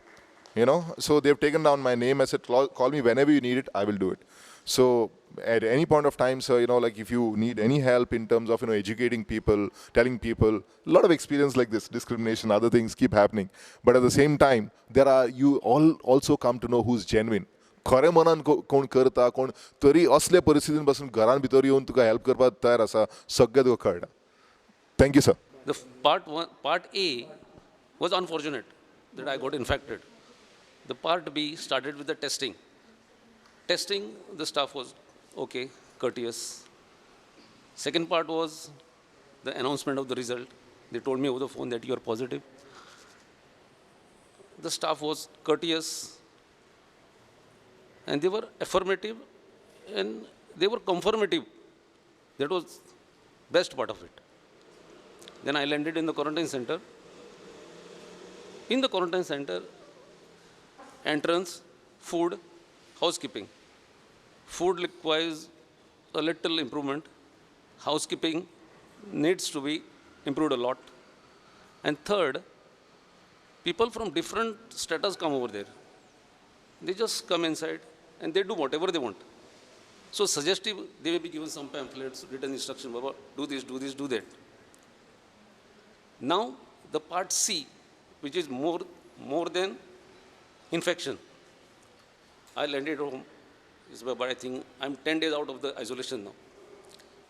You know, so they've taken down my name. I said, call me whenever you need it, I will do it. So At any point of time, sir, you know, like if you need any help in terms of, you know, educating people, telling people, a lot of experience like this, discrimination, other things keep happening. But at the same time, there are, you all also come to know who's genuine. खरें मनान कोण करता, कोण तरी असले परिस्थितीन पासून घरान भितर येवन तुका हेल्प करपाक तयार आसा, सगळें तुका कळटा. Thank you sir. The part one, part A was unfortunate that I got infected. The part B started with the testing. Testing, the staff was okay, courteous. Second part was the announcement of the result. They told me over the phone that you are positive. The staff was courteous and they were affirmative and they were confirmative. That was best part of it. Then I landed in the quarantine center. In the quarantine center, entrance, food, housekeeping. Food requires a little improvement. Housekeeping needs to be improved a lot. And third, people from different status come over there. They just come inside and they do whatever they want. So suggestive, they may be given some pamphlets, written instruction, Baba, do this, do this, do that. Now, the part C, which is more than infection. I landed home, but I think I'm 10 days out of the isolation now.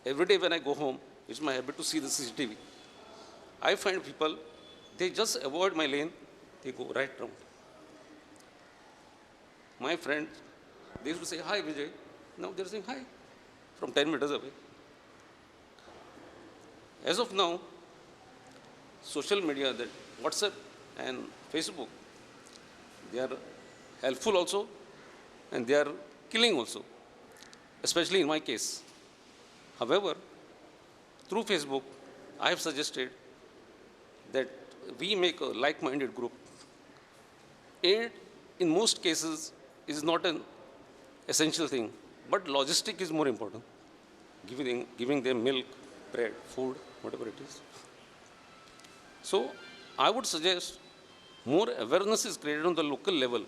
Every day when I go home, it's my habit to see the CCTV. I find people, they just avoid my lane, they go right round. My friends, they used to say, hi, Vijay. Now they're saying hi from 10 meters away. As of now, social media, that WhatsApp and Facebook, they are helpful also and they are killing also, especially in my case. However, through Facebook, I have suggested that we make a like-minded group. Aid, in most cases, is not an essential thing, but logistic is more important. Giving them milk, bread, food, whatever it is. So I would suggest more awareness is created on the local level.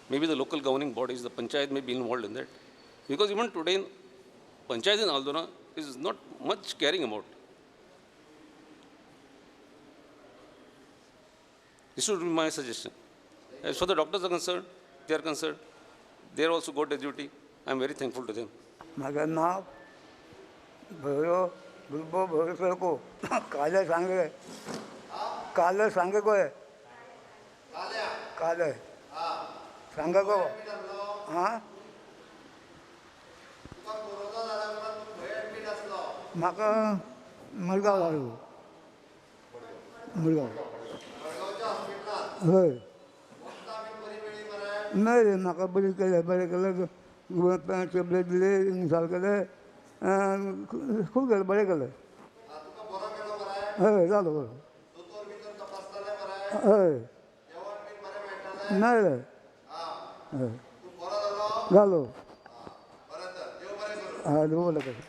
Maybe the local governing bodies, the panchayat may be involved in that. Because even today, panchayat in Aldona is not much caring about. This would be my suggestion. As for the doctors are concerned, they are concerned. They are also got their duty. I am very thankful to them. माझं नाव भैरो गुरबो भैरो सरको काले सांगे काले सांगे कोय काले सांगे को हां म्हाका मडगांव जालो मडगांव हय मेळ्ळें म्हाका बरें केलें बरें केलें टॅबलेट दिले इन्स्टॉल केले खूब केलें बरें केलें हय जालो बरो हय मेळ्ळें हय जालो हय देव बरें करूं.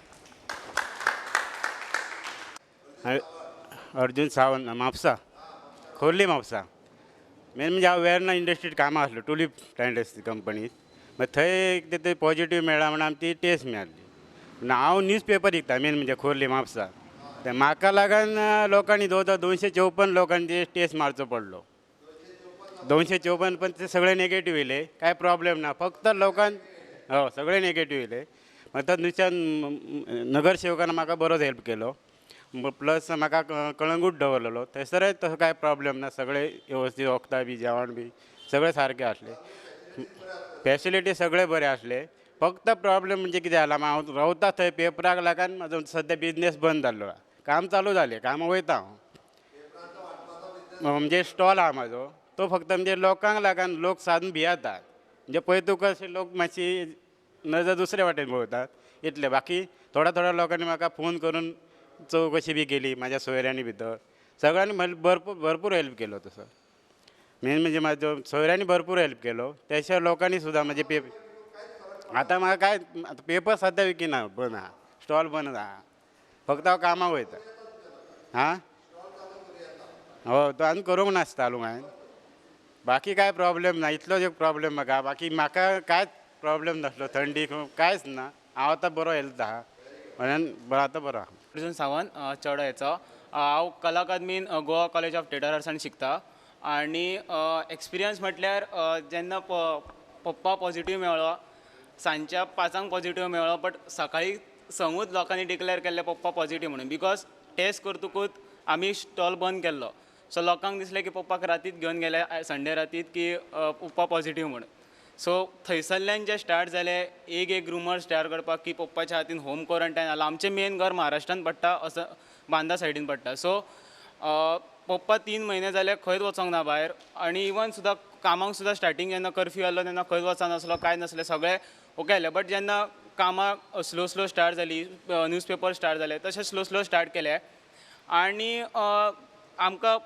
अर्जुन सावंत, म्हापसा, खोर्ली म्हापसा. मेन म्हणजे हांव वेर्ना इंडस्ट्रीत कामां आसलो, टुलीप इंडस्ट्री कंपनीत. मागीर थंय कितें तरी पॉजिटीव मेळ्ळा म्हण आमी ती टेस्ट मेळ्ळी. पूण हांव न्यूज पेपर विकता मेन म्हणजे खोर्ली म्हापसा. ते म्हाका लागून लोकांनी 254 लोकांनी ते टेस्ट मारचो पडलो. 254 पण ते सगळे नेगेटीव येयले, कांय प्रॉब्लेम ना, फक्त लोकांक हय सगळे नेगेटीव येयले. मागीर तो नुस्त्यान नगरसेवकान म्हाका बरोच हेल्प केलो. प्लस म्हाका कळंगूट दवरलेलो, थंयसरय तसो कांय प्रॉब्लेम ना, सगळे वेवस्थीत वखदां बी जेवण बी सगळें सारकें आसलें, फेसिलिटी सगळें बरें आसलें. फक्त प्रॉब्लेम म्हणजे कितें जाला, हांव रावता थंय पेपराक लागून म्हाजो सद्या बिजनेस बंद जाल्लो आसा. काम चालू जालें, कामां वयता हांव, म्हणजे स्टॉल आहा म्हाजो, तो फक्त म्हणजे लोकांक लागून लोक सादून भियेतात, म्हणजे पळय तुका अशे लोक मातशी नजर दुसरे वाटेन पळयतात इतले. बाकी थोड्या थोड्या लोकांनी म्हाका फोन करून चवकशी बी केली म्हाज्या सोयऱ्यांनी भितर, सगळ्यांनी भरपूर भरपूर हेल्प केलो. तसो मेन म्हणजे म्हाजो सोयऱ्यांनी भरपूर हेल्प केलो, तेच्या लोकांनी सुद्दां म्हणजे पेपर आतां म्हाका कांय आतां पेपर सद्या विकिना, बंद आहा, स्टॉल बंद आहा, फक्त हांव कामाक वयता. हां हो तो आनी करूंक ना चालू हांवें, बाकी कांय प्रॉब्लेम ना, इतलोच एक प्रॉब्लेम म्हाका, बाकी म्हाका कांयच प्रॉब्लेम नासलो, थंडी कांयच ना. हांव आतां बरो हेल्थ आहा म्हणून बरो, आतां बरो आहा. अर्जून सावंत, चेडो हेचो. हांव कला अकादमीन गोवा कॉलेज ऑफ थिएटर आर्ट्सान शिकता आनी एक्सपिरियन्स म्हटल्यार जेन्ना पप्पा पॉजिटीव मेळ्ळो, सांजच्या 5 पॉजिटीव मेळ्ळो, बट सकाळीं 6 लोकांनी डिक्लेर केल्लें पप्पा पॉजिटीव म्हणून, because test करतकूच आमी स्टॉल बंद केल्लो. सो लोकांक दिसलें की पप्पाक रातीत घेवन गेले, संडे रातीत, की पप्पा पॉजिटीव म्हणून. सो थंयसरल्यान जे स्टार्ट जाले एक एक रुमर स्टार्ट करपाक की पप्पाच्या हातीन होम क्वॉरंटायन जालां. आमचें मेन घर महाराष्ट्रान पडटा, असो बांदा सायडीन पडटा. सो पप्पा 3 म्हयने जाले खंयच वचोंक ना भायर, आनी इवन सुद्दां कामाक सुद्दां स्टार्टींग जेन्ना कर्फ्यू आसलो तेन्ना खंयच वचनासलो, कांय नासलें, सगळें ओके आसलें. बट जेन्ना कामां स्लो स्लो स्टार्ट जाली, न्यूज पेपर स्टार्ट जाले, तशें स्लो स्लो स्टार्ट केलें आनी आमकां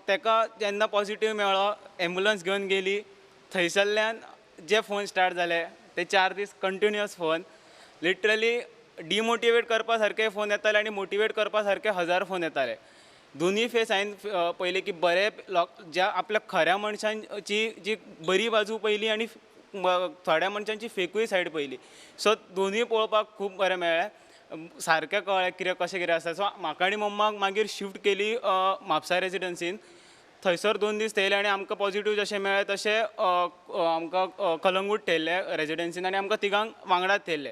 तेका जेन्ना पॉजिटीव मेळ्ळो, एम्बुलंस घेवन गेली. थंयसरल्यान जे फोन स्टार्ट जाले ते 4 दीस कंटिन्युअस फोन, लिटरली डिमोटिवेट करपा सारके फोन येताले आनी मोटिवेट करपा सारके 1000 फोन येताले. दोनूय फेस हांवें पयले की बरे लोक ज्या आपल्या खऱ्या मनशांची जी बरी बाजू पयली आनी थोड्या मनशांची फेकूय सायड पयली. सो दोनूय पळोवपाक खूब बरें मेळ्ळें, सारकें कळ्ळें कितें कशें कितें आसा. सो म्हाका आनी मम्माक मागीर शिफ्ट केली म्हापसा रेजिडन्सीन. थंयसर 2 दीस थेयले आनी आमकां पॉजिटीव जशें मेळ्ळें तशें आमकां कलंगूट थेयल्लें रेजिडन्सीन आनी आमकां तिगांक वांगडाच थेयल्लें.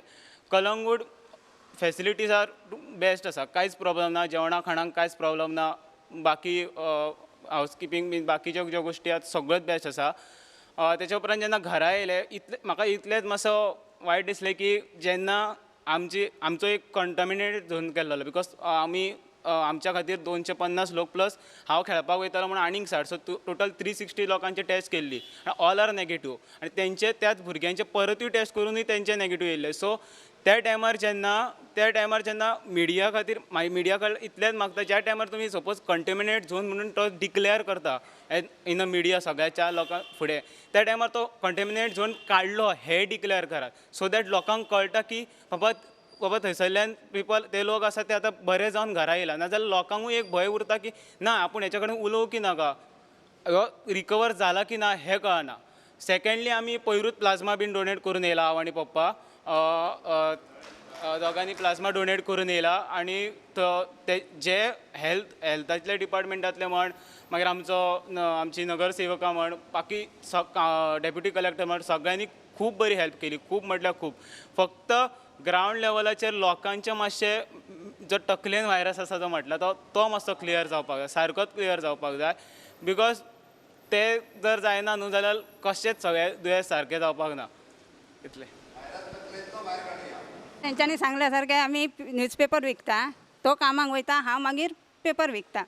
कलंगूट फॅसिलिटीज are best आसा, कांयच प्रॉब्लम ना, जेवणा खाणांक कांयच प्रॉब्लम ना, बाकी हावसकिपींग बीन बाकीच्यो ज्यो गोश्टी आसात सगळ्योच बेस्ट आसा. तेच्या उपरांत जेन्ना घरा येयले, इतलें म्हाका इतलेंच मातसो वायट दिसलें की जेन्ना आमचो एक कंटामिनेटेड झोन केल्लो, because आमी आमच्या खातीर 250 लोक प्लस हांव खेळपाक वयतालो म्हणून आनीक 60, सो टोटल 360 लोकांची टेस्ट केल्ली आनी ऑल are negative, आनी तेंचे त्याच भुरग्यांचे परतूय टेस्ट करुनूय तेंचे नेगेटीव येयल्ले. सो त्या टायमार जेन्ना मिडिया खातीर, मिडिया कडेन इतलेंच मागता, ज्या टायमार तुमी सपोज कंटेमिनेट झोन म्हणून तो डिक्लेअर करता इन अ मिडिया सगळ्याच्या लोकां फुडें, त्या टायमार तो कंटेमिनेट झोन काडलो हें डिक्लेअर करात, सो that लोकांक कळटा की बाबा बाबा थंयसरल्यान पिपल ते लोक आसा ते आतां बरे जावन घरा येयला. नाजाल्यार लोकांकूय एक भंय उरता की ना आपूण हेच्या कडेन उलोवं की नाका, हो रिकवर जाला की ना हें कळना. सेकेंडली आमी पयरूच प्लाज्मा बीन डोनेट करून येयला, हांव आनी पप्पा दोगांनी प्लाज्मा डोनेट करून येयला. आनी ते जे हेल्थांतले डिपार्टमेंटांतले म्हण, मागीर आमचो आमची नगरसेवकां म्हण, बाकी डेप्युटी कलेक्टर म्हण, सगळ्यांनी खूब बरी हेल्प केली, खूब म्हटल्यार खूब. फक्त ग्रावंड लेवलाचेर लोकांचें मातशें जो तकलेन व्हायरस आसा जो म्हटला तो मातसो क्लियर जावपाक जाय, सारकोच क्लियर जावपाक जाय, because ते जर जायना न्हू जाल्यार कशेंच सगळें दुयेंस सारकें जावपाक ना. इतलें. तेंच्यांनी सांगल्या सारकें आमी न्यूजपेपर विकता, तो कामाक वयता, हांव मागीर पेपर विकता,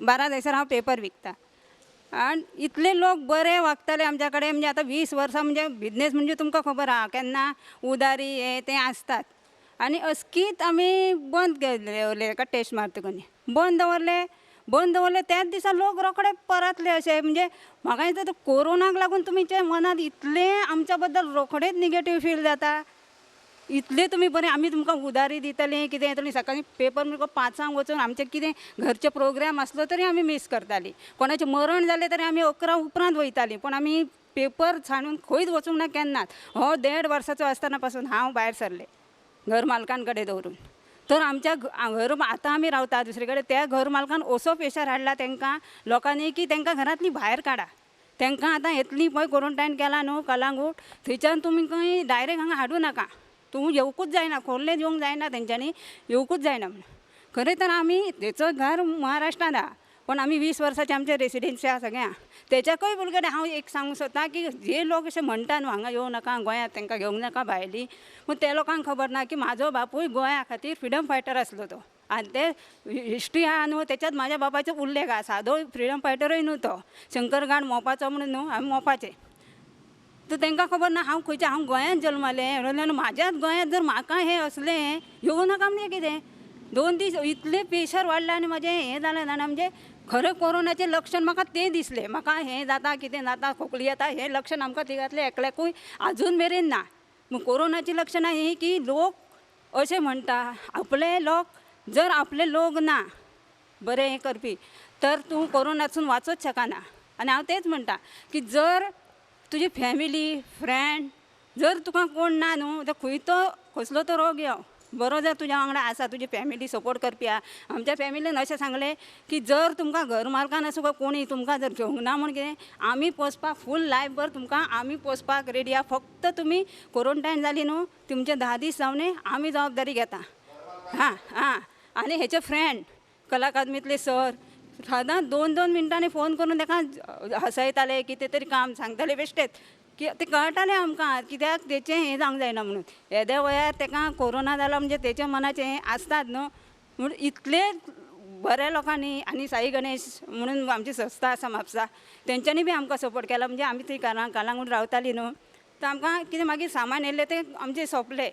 12 जायसर हांव पेपर विकता. आनी इतले लोक बरे वागताले आमच्या कडेन, म्हणजे आतां 20 वर्सां म्हणजे बिजनेस म्हणजे तुमकां खबर आहा केन्ना उदारी हे ते आसतात. आनी अचकीत आमी बंद दवरले एका टेस्ट मारतकच बंद दवरले, बंद दवरले त्याच दिसा लोक रोखडे परतले. अशें म्हणजे म्हाका दिसता कोरोनाक लागून तुमच्या मनांत इतलें आमच्या बद्दल रोखडेच निगेटीव फील जाता, इतले तुमी बरें, आमी तुमकां उदारी दितलीं कितें येतलीं. सकाळीं पेपर म्हणून 5 वचून आमचें कितें घरचे प्रोग्राम आसलो तरी आमी मीस करतालीं, कोणाचें मरण जालें तरी आमी 11 उपरांत वयतालीं, पूण आमी पेपर सांडून खंयच वचूंक ना केन्नाच. हो 1.5 वर्साचो आसतना पासून हांव भायर सरलें घर मालकां कडेन दवरून. तर आमच्या घर आतां आमी रावता दुसरे कडेन, त्या घर मालकान असो प्रेशर हाडला तांकां लोकांनी की तांकां घरांतली भायर काडा, तांकां आतां येतली पळय क्वॉरंटायन केला न्हू कलांगूट, थंयच्यान तुमी खंय डायरेक्ट हांगा हाडूं नाका, तूं येवकूच जायना, खोर्लेच येवंक जायना, तेंच्यांनी येवकूच जायना म्हणून. खरें तर आमी तेचो घर महाराष्ट्रान आहा, पण आमी 20 वर्साचे आमचे रेसिडेन्सी आहा सगळ्या. तेच्याकूय पलकडें हांव एक सांगूंक सोदता की जे लोक अशें म्हणटा न्हू हांगा येवं नाका, गोंयांत तांकां घेवंक नाका भायली, पूण ते लोकांक खबर ना की म्हाजो बापूय गोंया खातीर फ्रिडम फायटर आसलो तो, आनी ते हिस्ट्री आहा न्हू तेच्यात म्हाज्या बापायचो उल्लेख आहा. सादो फ्रिडम फायटरूय न्हू तो, शंकर गाड मोपाचो म्हणून न्हू, आमी मोपाचे. तर तांकां खबर ना हांव खंयच्या, हांव गोंयांत जल्मलें म्हणल्यार म्हाज्याच गोंयांत जर म्हाका हें असलें येवं नाका म्हणजे कितें. 2 दीस इतलें प्रेशर वाडलें आनी म्हाजें हें जालें जाणा, म्हणजे खरें कोरोनाचें लक्षण म्हाका तें दिसलें. म्हाका हें जाता कितें जाता खोकली येता हें लक्षण आमकां तिगांतलें एकल्याकूय आजून मेरेन ना. मग कोरोनाचीं लक्षणां हीं की लोक अशें म्हणटा आपले लोक जर आपले लोक ना बरें हें करपी तर तूं कोरोनासून वाचूंक शकना. आनी हांव तेंच म्हणटा की जर तुजी फॅमिली फ्रेंड जर तुका कोण ना न्हू तर खंय तो कसलो तो रोग यो बरो जर तुज्या वांगडा आसा तुजी फॅमिली सपोर्ट करपी आहा. आमच्या फॅमिलीन अशें सांगलें की जर तुमकां घर मालकान आसूं काय कोणी तुमकां जर घेवंक ना म्हूण कितें आमी पोसपाक फूल लायफभर तुमकां आमी पोसपाक रेडी आहा, फक्त तुमी क्वॉरंटायन जाली न्हू तुमचे 10 दीस जावन आमी जबाबदारी घेता. हां हां. आनी हेचे फ्रेंड कला अकादमींतले सर सदांच 2-2 मिनटांनी फोन करून ताका हसयताले, कितें तरी काम सांगताले बेश्टेच की तें कळटालें आमकां कित्याक तेचें हें जावंक जायना म्हणून. येद्या वयार ताका कोरोना जाला म्हणजे तेच्या मनाचें हें आसतात न्हू म्हूण इतले बऱ्या लोकांनी आनी साई गणेश म्हणून आमची संस्था आसा म्हापसा तेंच्यांनी बी आमकां सपोर्ट केला. म्हणजे आमी थंय कालांगूट रावतालीं न्हू तर आमकां कितें मागीर सामान येयल्लें तें आमचें सोंपलें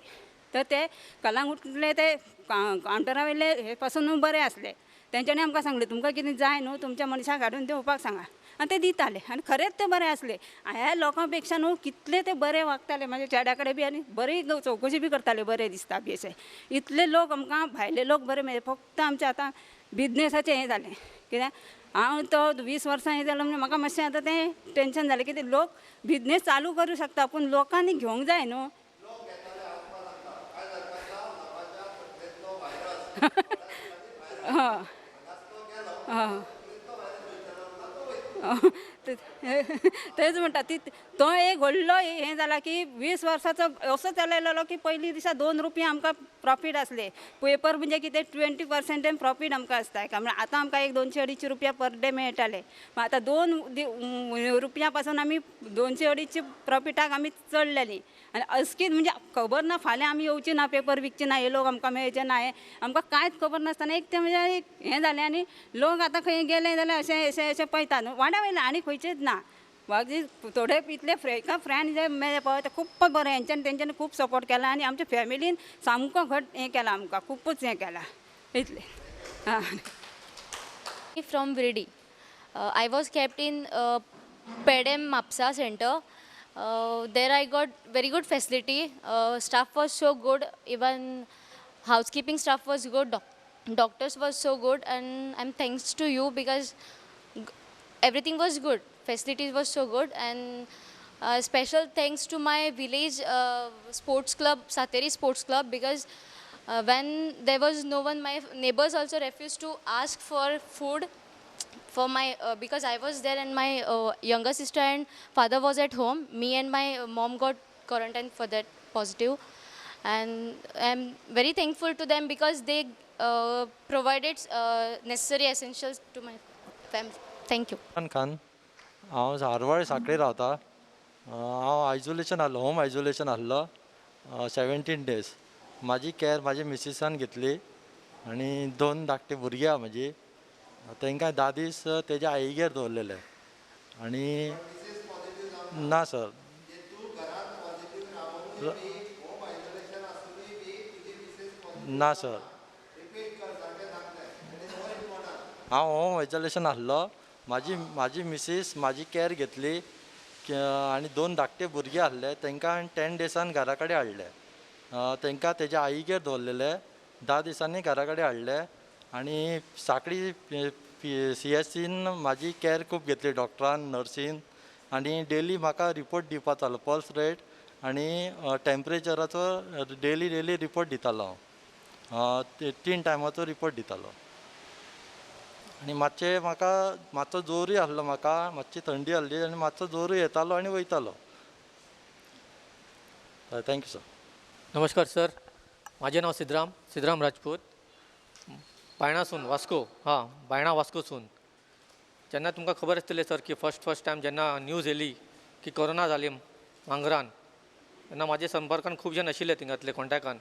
तर ते कलांगूटले ते कावंटरा वयले हे पासून बरें आसले, तेंच्यांनी आमकां सांगलें तुमकां कितें जाय न्हू तुमच्या मनशाक हाडून दिवपाक सांगा आनी ते दिताले आनी खरेंच ते बरे आसले. ह्या लोकां पेक्षा न्हू कितले ते बरे वागताले म्हाज्या चेड्या कडेन बी आनी बरी चवकशी बी करताले, बरें दिसता बी अशें. इतले लोक आमकां भायले लोक बरे मेळ्ळे, फक्त आमचें आतां बिजनेसाचें हें जालें कित्याक हांव तो 20 वर्सां हें जालें म्हणजे म्हाका मातशें आतां तें टेंशन जालें कितें लोक बिजनेस चालू करूं शकता पूण लोकांनी घेवंक जाय न्हू. हय हय तेच म्हणटा ती तो एक व्हडलो हें जाला की 20 वर्साचो असो चलयलेलो की पयलीं दिसा 2 रुपया आमकां प्रॉफीट आसले, पेपर म्हणजे कितें 20% प्रॉफीट आमकां आसता एका म्हळ्यार आतां आमकां एक 200-250 रुपया पर डे मेळटाले, आतां 2 रुपया पासून आमी 200-250 प्रॉफिटाक आमी चडलेलीं. आनी अचकीत म्हणजे खबर ना फाल्यां आमी येवची ना पेपर विकचे ना हे लोक आमकां मेळचे ना हें आमकां कांयच खबर नासतना एक तें म्हणजे एक हें जालें. आनी लोक आतां खंय गेले जाल्यार अशें अशें अशें पळयता न्हू वाड्या वयले आनी खंयचेच ना, बाकी थोडे इतले एका फ्रेंड जे मेळ्ळे पळय ते खूब बरें हेंच्यांनी तेंच्यांनी खूब सपोर्ट केला आनी आमच्या फॅमिलीन सामको घट हें केलां आमकां खुबूच हें केलां इतलें. हां. From Virdi I was kept in Pedem Mapsa centre. There I got very good facility. Staff was so good, even housekeeping staff was good, doctors was so good, and I'm thanks to you because everything was good, facilities was so good, and special thanks to my village sports club, Sateri Sports Club, because when there was no one, my neighbors also refused to ask for food for my because I was there and my younger sister and father was at home. Me and my mom got quarantined for that positive, and I'm very thankful to them because they provided necessary essentials to my family. Thank you. Khan, हांव हारवाळ साखळे रावता. हांव आयसोलेशन आहलो, होम आयसोलेशन आहलो 17 डेज. म्हाजी कॅर म्हाज्या मिसिसान घेतली आनी 2 धाकटी भुरगीं आहा म्हाजी, तांकां 10 दीस तेज्या आईगेर दवरलेले. आनी ना सर, ना सर, हांव होम आयसोलेशन आहलो. म्हाजी म्हाजी मिसीस म्हाजी कॅर घेतली आनी 2 धाकटे भुरगीं आहले तांकां 10 डेसान घरा कडेन हाडले. तांकां तेज्या आईगेर दवरलेले, 10 दिसांनी घरा कडेन हाडले. आनी साखळी CSCन म्हाजी कॅर खूब घेतली, डॉक्टरान, नर्सीन, आनी डेली म्हाका रिपोर्ट दिवपाक जालो, पल्स रेट आनी टेम्परेचराचो डेली डेली रिपोर्ट दितालो हांव, 3 टायमाचो रिपोर्ट दितालो. आनी मातशें म्हाका मातसो जोरूय आहलो, म्हाका मातशी थंडी आहली आनी मातसो जोरूय येतालो आनी वयतालो. Thank you sir. नमस्कार सर, म्हाजें नांव सिद्धराम, सिद्धराम राजपूत, बायणासून वास्को. हां, बायणा वास्कोसून. जेन्ना तुमकां खबर आसतलें सर की फर्स्ट टायम जेन्ना न्यूज येयली की कोरोना जाली मांगरान, तेन्ना म्हाजे संपर्कान खूब जाण आशिल्ले थिंगांतले कॉन्टेक्टान.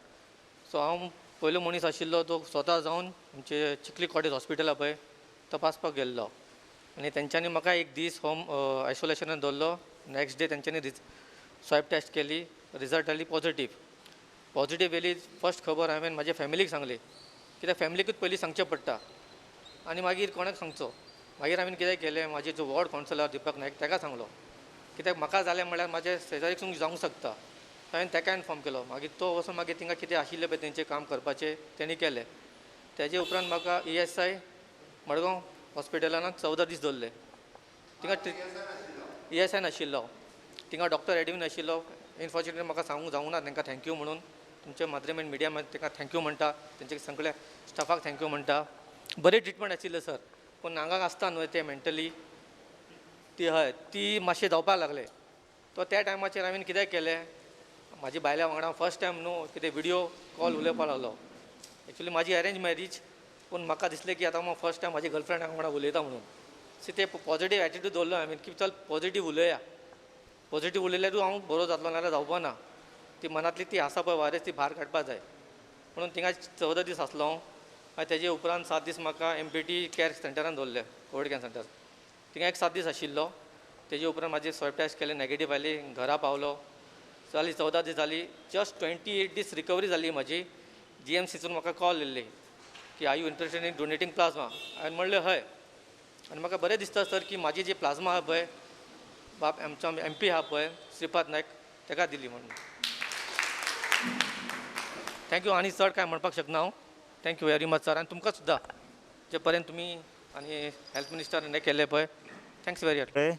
सो हांव पयलो मनीस आशिल्लो तो स्वता जावन आमचे चिखली कॉटेज हॉस्पिटला पळय तपासपाक गेल्लो आनी तेंच्यांनी म्हाका एक दीस होम आयसोलेशनान दवरलो. नेक्स्ट डे तेंच्यांनी स्वायप टेस्ट केली, रिजल्ट आयली पॉजिटीव. पॉजिटीव येयली फर्स्ट खबर हांवें म्हाज्या फॅमिलीक सांगली, कित्याक फॅमिलीकूच पयलीं सांगचें पडटा आनी मागीर कोणाक सांगचो. मागीर हांवें कितें केलें, म्हाजे जो वॉर्ड कावन्सिलर दीपक नायक ताका सांगलो, कित्याक म्हाका जालें म्हणल्यार म्हाजे शेजारीक जावंक शकता. हांवें ताका इन्फॉर्म केलो. मागीर तो वचून मागीर थिंगा कितें आशिल्लें पळय तेंचें काम करपाचें तेणी केलें. तेजे उपरांत म्हाका ESI Madgaon हॉस्पिटलान 14 दीस दवरले. थिंगा ESI नाशिल्लो, थिंगा डॉक्टर एडवीन आशिल्लो, इनफॉर्च्युनेटली म्हाका सांगूंक जावंक ना तांकां thank you म्हणून. तुमच्या माध्यमेन मिडिया तांकां thank you म्हणटा, तेंचे सगळ्या स्टाफाक thank you म्हणटा. बरें ट्रिटमेंट आशिल्लें सर, पूण हांगा आसता न्हय तें मेंटली ती हय ती मातशें जावपाक लागलें. तो त्या टायमाचेर हांवें कितें केलें, म्हाजी बायल्या वांगडा फर्स्ट टायम न्हू कितें विडियो कॉल उलोवपाक लागलो. एक्चुली म्हाजी अरेंज मॅरीज, पूण म्हाका दिसलें की आतां हांव फर्स्ट टायम म्हाजी गर्लफ्रेंडा वांगडा उलयता म्हणून. सो ते पॉजिटीव एटिट्यूड दवरलो हांवें की चल पॉजिटीव उलया, पॉजिटीव उलयल्यारूय हांव बरो जातलो नाजाल्यार जावपा ना. ती मनांतली ती आसा पळय वायरस ती भायर काडपाक जाय म्हणून थिंगा 14 दीस आसलो हांव. मागीर तेजे उपरांत 7 दीस म्हाका MPT care सेंटरान दवरलें, कोवीड केअर सेंटर. थिंगा एक 7 दीस आशिल्लो. तेजे उपरांत म्हाजे स्वॅब टेस्ट केले, नेगेटीव आयली, घरा पावलो. जाली 14 दीस जाली, जस्ट 28 दीस रिकवरी जाली म्हाजी. GMCसून म्हाका कॉल येयल्ली की are you interested in donating plasma. हांवें म्हणलें हय. आनी म्हाका बरें दिसता सर की म्हाजी जी प्लाज्मा आहा पळय, बाब आमचो MP आहा पळय श्रीपाद नायक, ताका दिली म्हणून. Thank you. आनी चड कांय म्हणपाक शकना हांव. Thank you very much sir. आनी तुमकां सुद्दां जे पर्यंत तुमी आनी हेल्थ मिनिस्टर हें केलें पळय, thanks very much.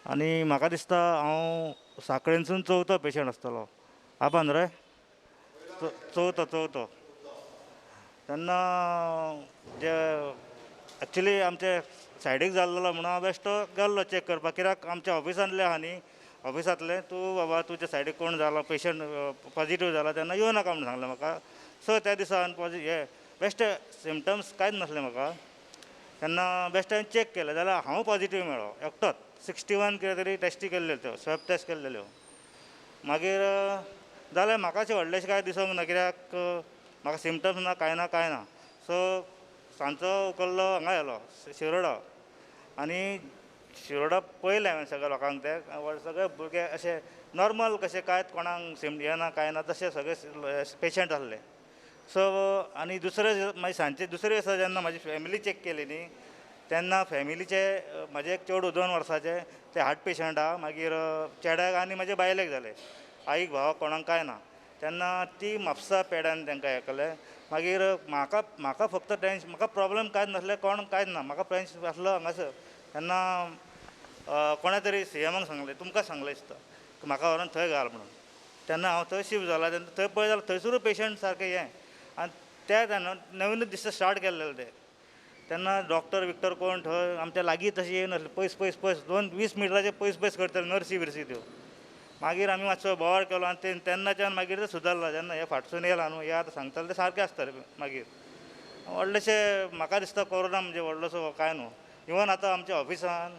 आनी म्हाका दिसता हांव साकळेनसून चवथो पेशंट आसतलो आपा न्हय रे, चवथो. तेन्ना जे एक्चुली आमचे सायडीक जाल्लो म्हणून हांव बेश्टो गेल्लो चॅक करपाक, कित्याक आमच्या ऑफिसांतले आहा न्ही, ऑफिसांतले तूं बाबा तुज्या सायडीक कोण जाला पेशंट पॉजिटीव जाला तेन्ना येवं नाका म्हणून सांगलें म्हाका. सो त्या दिसा हांवें हे बेश्टे सिमटम्स कांयच नासले म्हाका, तेन्ना बेश्टे हांवें चॅक केलें जाल्यार हांव पॉजिटीव मेळ्ळो एकटोच. 61 कितें तरी टेस्टी केल्ल्यो त्यो, स्वॅब टेस्ट केल्ल्यो. मागीर जाल्यार म्हाका अशें व्हडलेशें कांय दिसूंक ना, कित्याक म्हाका सिमटम्स ना कांय ना कांय ना. सो सांजचो उखल्लो हांगा येयलो शिरोडा, आनी शिरोडा पळयलें हांवें सगळ्या लोकांक, ते सगळे भुरगे अशे नॉर्मल कशे कांय कोणाक येना कांय ना तशे सगळे पेशंट आसले. सो आनी दुसरे मागीर सांजचे दुसरे दिसा जेन्ना म्हाजी फॅमिली चॅक केली न्ही, तेन्ना फॅमिलीचे म्हाजे एक चेडूं 2 वर्सांचें तें हार्ट पेशंट आहा, मागीर चेड्याक आनी म्हाजे बायलेक जालें, आईक भावाक कोणाक कांय ना. तेन्ना ती म्हापसा पेड्यान तांकां हें केलें. मागीर म्हाका म्हाका फक्त टेंशन, म्हाका प्रॉब्लम कांयच नासलें, कोण कांयच ना, म्हाका टेंशन आसलो हांगासर. तेन्ना कोणा तरी CMाक सांगलें, तुमकां सांगलें दिसता की म्हाका व्हरोन थंय घाल म्हणून. तेन्ना हांव थंय शिफ्ट जाला, तेन्ना थंय पळय जाल्यार थंयसरूय पेशंट सारकें हें. आनी त्या तेन्ना नवीनूच दिसता स्टार्ट केल्लें तें. तेन्ना डॉक्टर बिक्टर कोण थंय आमच्या लागीं तशें येयनासलें, पयस पयस पयस 2-20 मिटराचे पयस पयस करताले नर्सी बिर्सी त्यो. मागीर आमी मातसो बोवाळ केलो आनी तेन्नाच्यान मागीर तें सुदारलां. जेन्ना हें फाटसून येयलां न्हू, हें आतां सांगतालें तें सारकें आसतालें. मागीर व्हडलेशें म्हाका दिसता कोरोना म्हणजे व्हडलोसो कांय न्हू. इवन आतां आमच्या ऑफिसान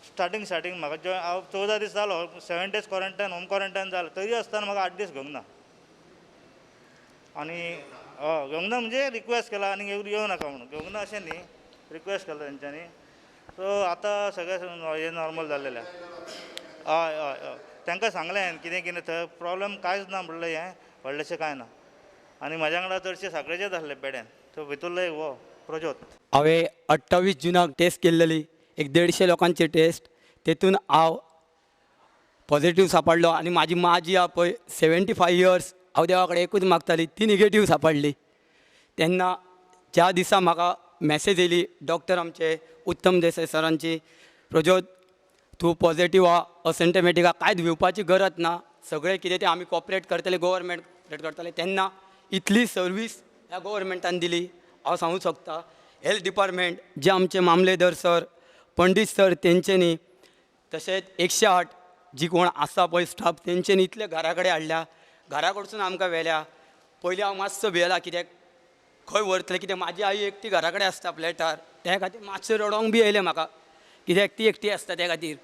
स्टार्टींग स्टार्टींग म्हाका जॉयन हांव 14 दीस जालो, 7 डेज क्वॉरंटायन होम क्वॉरंटायन जालें, तरी आसतना म्हाका 8 दीस घेवंक ना. आनी हय घेवंक ना म्हणजे रिक्वेस्ट केला आनी येवं नाका म्हणून, घेवंक ना अशें न्ही, रिक्वेस्ट केला तेंच्यांनी. सो आतां सगळें हें नॉर्मल जाल्लेलें. हय हय हय तांकां सांगलें हांवें कितें कितें थंय प्रॉब्लम कांयच ना म्हणलें, हें व्हडलेशें कांय ना. आनी म्हाज्या वांगडा चडशे साकळेचेच आसले पेड्यान, तो भितरलो एक हो प्रज्योत. हांवें 28 जुनाक टेस्ट केल्लेली, एक 150 लोकांची टेस्ट, तेतून हांव पॉजिटीव सांपडलो. आनी म्हाजी माँ जी आहा पळय 75 इयर्स, हांव देवा कडेन एकूच मागताली, ती निगेटीव सांपडली. तेन्ना ज्या दिसा म्हाका मॅसेज येयली डॉक्टर आमचे उत्तम देसाय सरांची, प्रज्योत तूं पॉजिटीव आहा, असिम्टमॅटीक आहा, कांयच भिवपाची गरज ना, सगळें कितें तें आमी कॉपरेट करतले, गव्हर्मेंट कॉपरेट करतले. तेन्ना इतली सर्वीस ह्या गव्हर्मेंटान दिली, हांव सांगूंक शकता. हेल्थ डिपार्टमेंट जे आमचे मामलेदार सर, पंडीत सर तेंच्यांनी, तशेंच 108 जी कोण आसा पळय स्टाफ तेंच्यांनी इतले घरा कडेन हाडल्या, घरा कडसून आमकां व्हेल्या. पयलीं हांव मातसो भियेला कित्याक खंय व्हरतलें, कित्याक म्हाजी आई एकटी घरा कडेन आसता फ्लॅटार, त्या खातीर मातशें रडोंक बी येयलें म्हाका, कित्याक ती एकटी आसता त्या खातीर.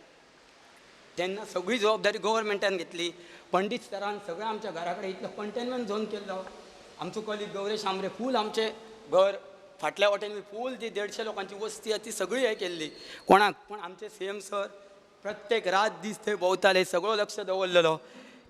तेन्ना सगळी जबाबदारी गव्हर्मेंटान घेतली. पंडीत सरान सगळें आमच्या घरा कडेन इतलो कंटेनमेंट झोन केल्लो. आमचो कॉलीग गौरेश आमरे फूल आमचें घर फाटल्या वाटेन फूल जी 150 लोकांची वस्ती आसा ती सगळी हें केल्ली कोणाक. पूण आमचे CM sir प्रत्येक रात दीस थंय भोंवताले, सगळो लक्ष दवरलेलो.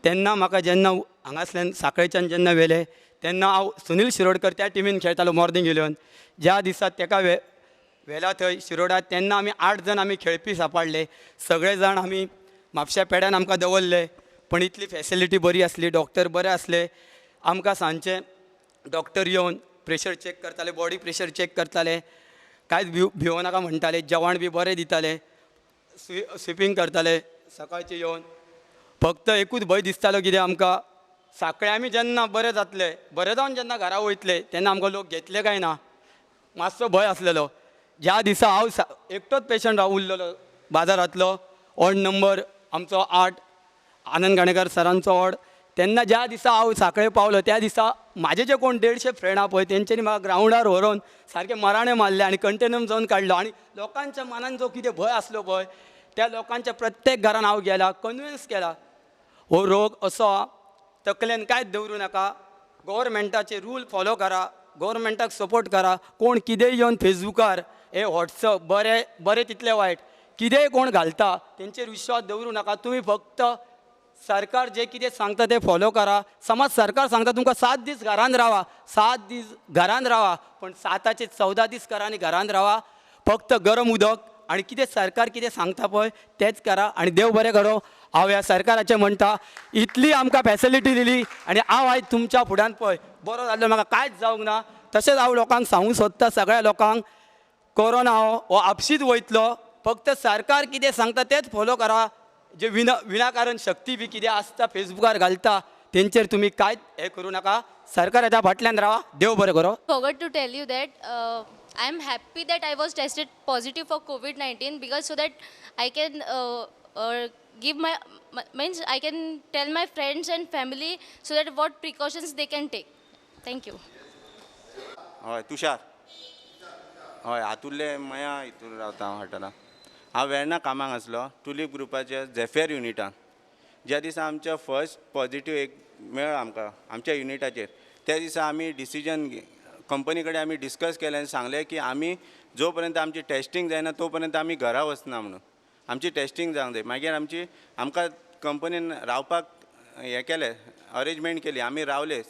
तेन्ना म्हाका जेन्ना हांगासल्यान साखळेच्यान जेन्ना व्हेलें तेन्ना हांव सुनील शिरोडकर त्या टिमीन खेळटालो मॉर्निंग इलेवन. ज्या दिसा तेका व्हेला थंय शिरोडा, तेन्ना आमी 8 जाण आमी खेळपी सांपडले. सगळे जाण आमी म्हापश्या पेड्यान आमकां दवरले, पण इतली फॅसिलिटी बरी आसली, डॉक्टर बरे आसले. आमकां सांजचे डॉक्टर येवन प्रेशर चॅक करताले, बॉडी प्रेशर चॅक करताले, कांयच भिवो नाका म्हणटाले, जेवण बी बरें दिताले, स्विपिंग करताले सकाळचे येवन. फक्त एकूच भंय दिसतालो कितें आमकां साखळे आमी जेन्ना बरें जातले, बरें जावन जेन्ना घरा वयतले तेन्ना आमकां लोक घेतले काय ना, मातसो भंय आसलेलो. ज्या दिसा हांव एकटोच पेशंट हांव उरलेलो बाजारांतलो, वॉर्ड नंबर आमचो 8, आनंद घाणेकर सरांचो वॉर्ड. तेन्ना ज्या दिसा हांव साखळे पावलो त्या दिसा म्हाजे जे कोण 150 फ्रेंड आहा पळय तेंच्यांनी म्हाका ग्रावंडार व्हरोन सारके मराणे मारले आनी कंटेनर जावन काडलो. आनी लोकांच्या मनान जो कितें भंय आसलो पळय त्या लोकांच्या प्रत्येक घरान हांव गेला, कन्विन्स केला हो रोग असो आहा, तकलेन कांयच दवरूं नाका, गव्हर्मेंटाचे रूल फॉलो करा, गव्हर्मेंटाक सपोर्ट करा. कोण कितेंय येवन फेसबुकार हे व्हॉट्सअप बरें बरें तितलें वायट कितेंय कोण घालता तेंचेर विश्वास दवरूं नाका. तुमी फक्त सरकार जे कितें सांगता तें फॉलो करा. समज सरकार सांगता तुमकां 7 दीस घरान रावा, 7 दीस घरान रावा, पण 7 14 दीस करा आनी घरान रावा. फक्त गरम उदक आनी कितें सरकार कितें सांगता पळय तेंच करा आनी देव बरें करूं. हांव ह्या सरकाराचें म्हणटा, इतली आमकां फॅसिलिटी दिली आनी हांव आयज तुमच्या फुड्यान पळय बरो जाल्लो, म्हाका कांयच जावंक ना. तशेंच हांव लोकांक सांगूंक सोदता, सगळ्या लोकांक कोरोना हो आपशींच वयतलो, फक्त सरकार कितें सांगता तेंच फॉलो करा. जे विनाकारण शक्ती बी कितें आसता फेसबुकार घालता तेंचेर तुमी कांयच हें करूं नाका, सरकाराच्या फाटल्यान रावा. देव बरें करूं. Forgot to tell you that I am happy that I was tested positive for COVID-19 because so that I can give my means I can tell my friends and family so that what precautions they can take. Thank you. हय तुषार, हय हातुल्ले मया हितून रावता हांव हॉटेलान. हांव वेर्णा कामाक आसलो टुलीप ग्रुपाच्या झेफेर युनिटान. ज्या दिसा आमच्या फर्स्ट पॉझिटीव एक मेळ्ळो आमकां आमच्या युनिटाचेर, त्या दिसा आमी डिसिजन कंपनी कडेन आमी डिस्कस केलें आनी सांगलें की आमी जो पर्यंत आमची टेस्टींग जायना तो पर्यंत आमी घरा वचना म्हणून. आमची टेस्टींग जावंक जाय. मागीर आमची आमकां कंपनीन रावपाक हें केलें, अरेंजमेंट केली, आमी रावले.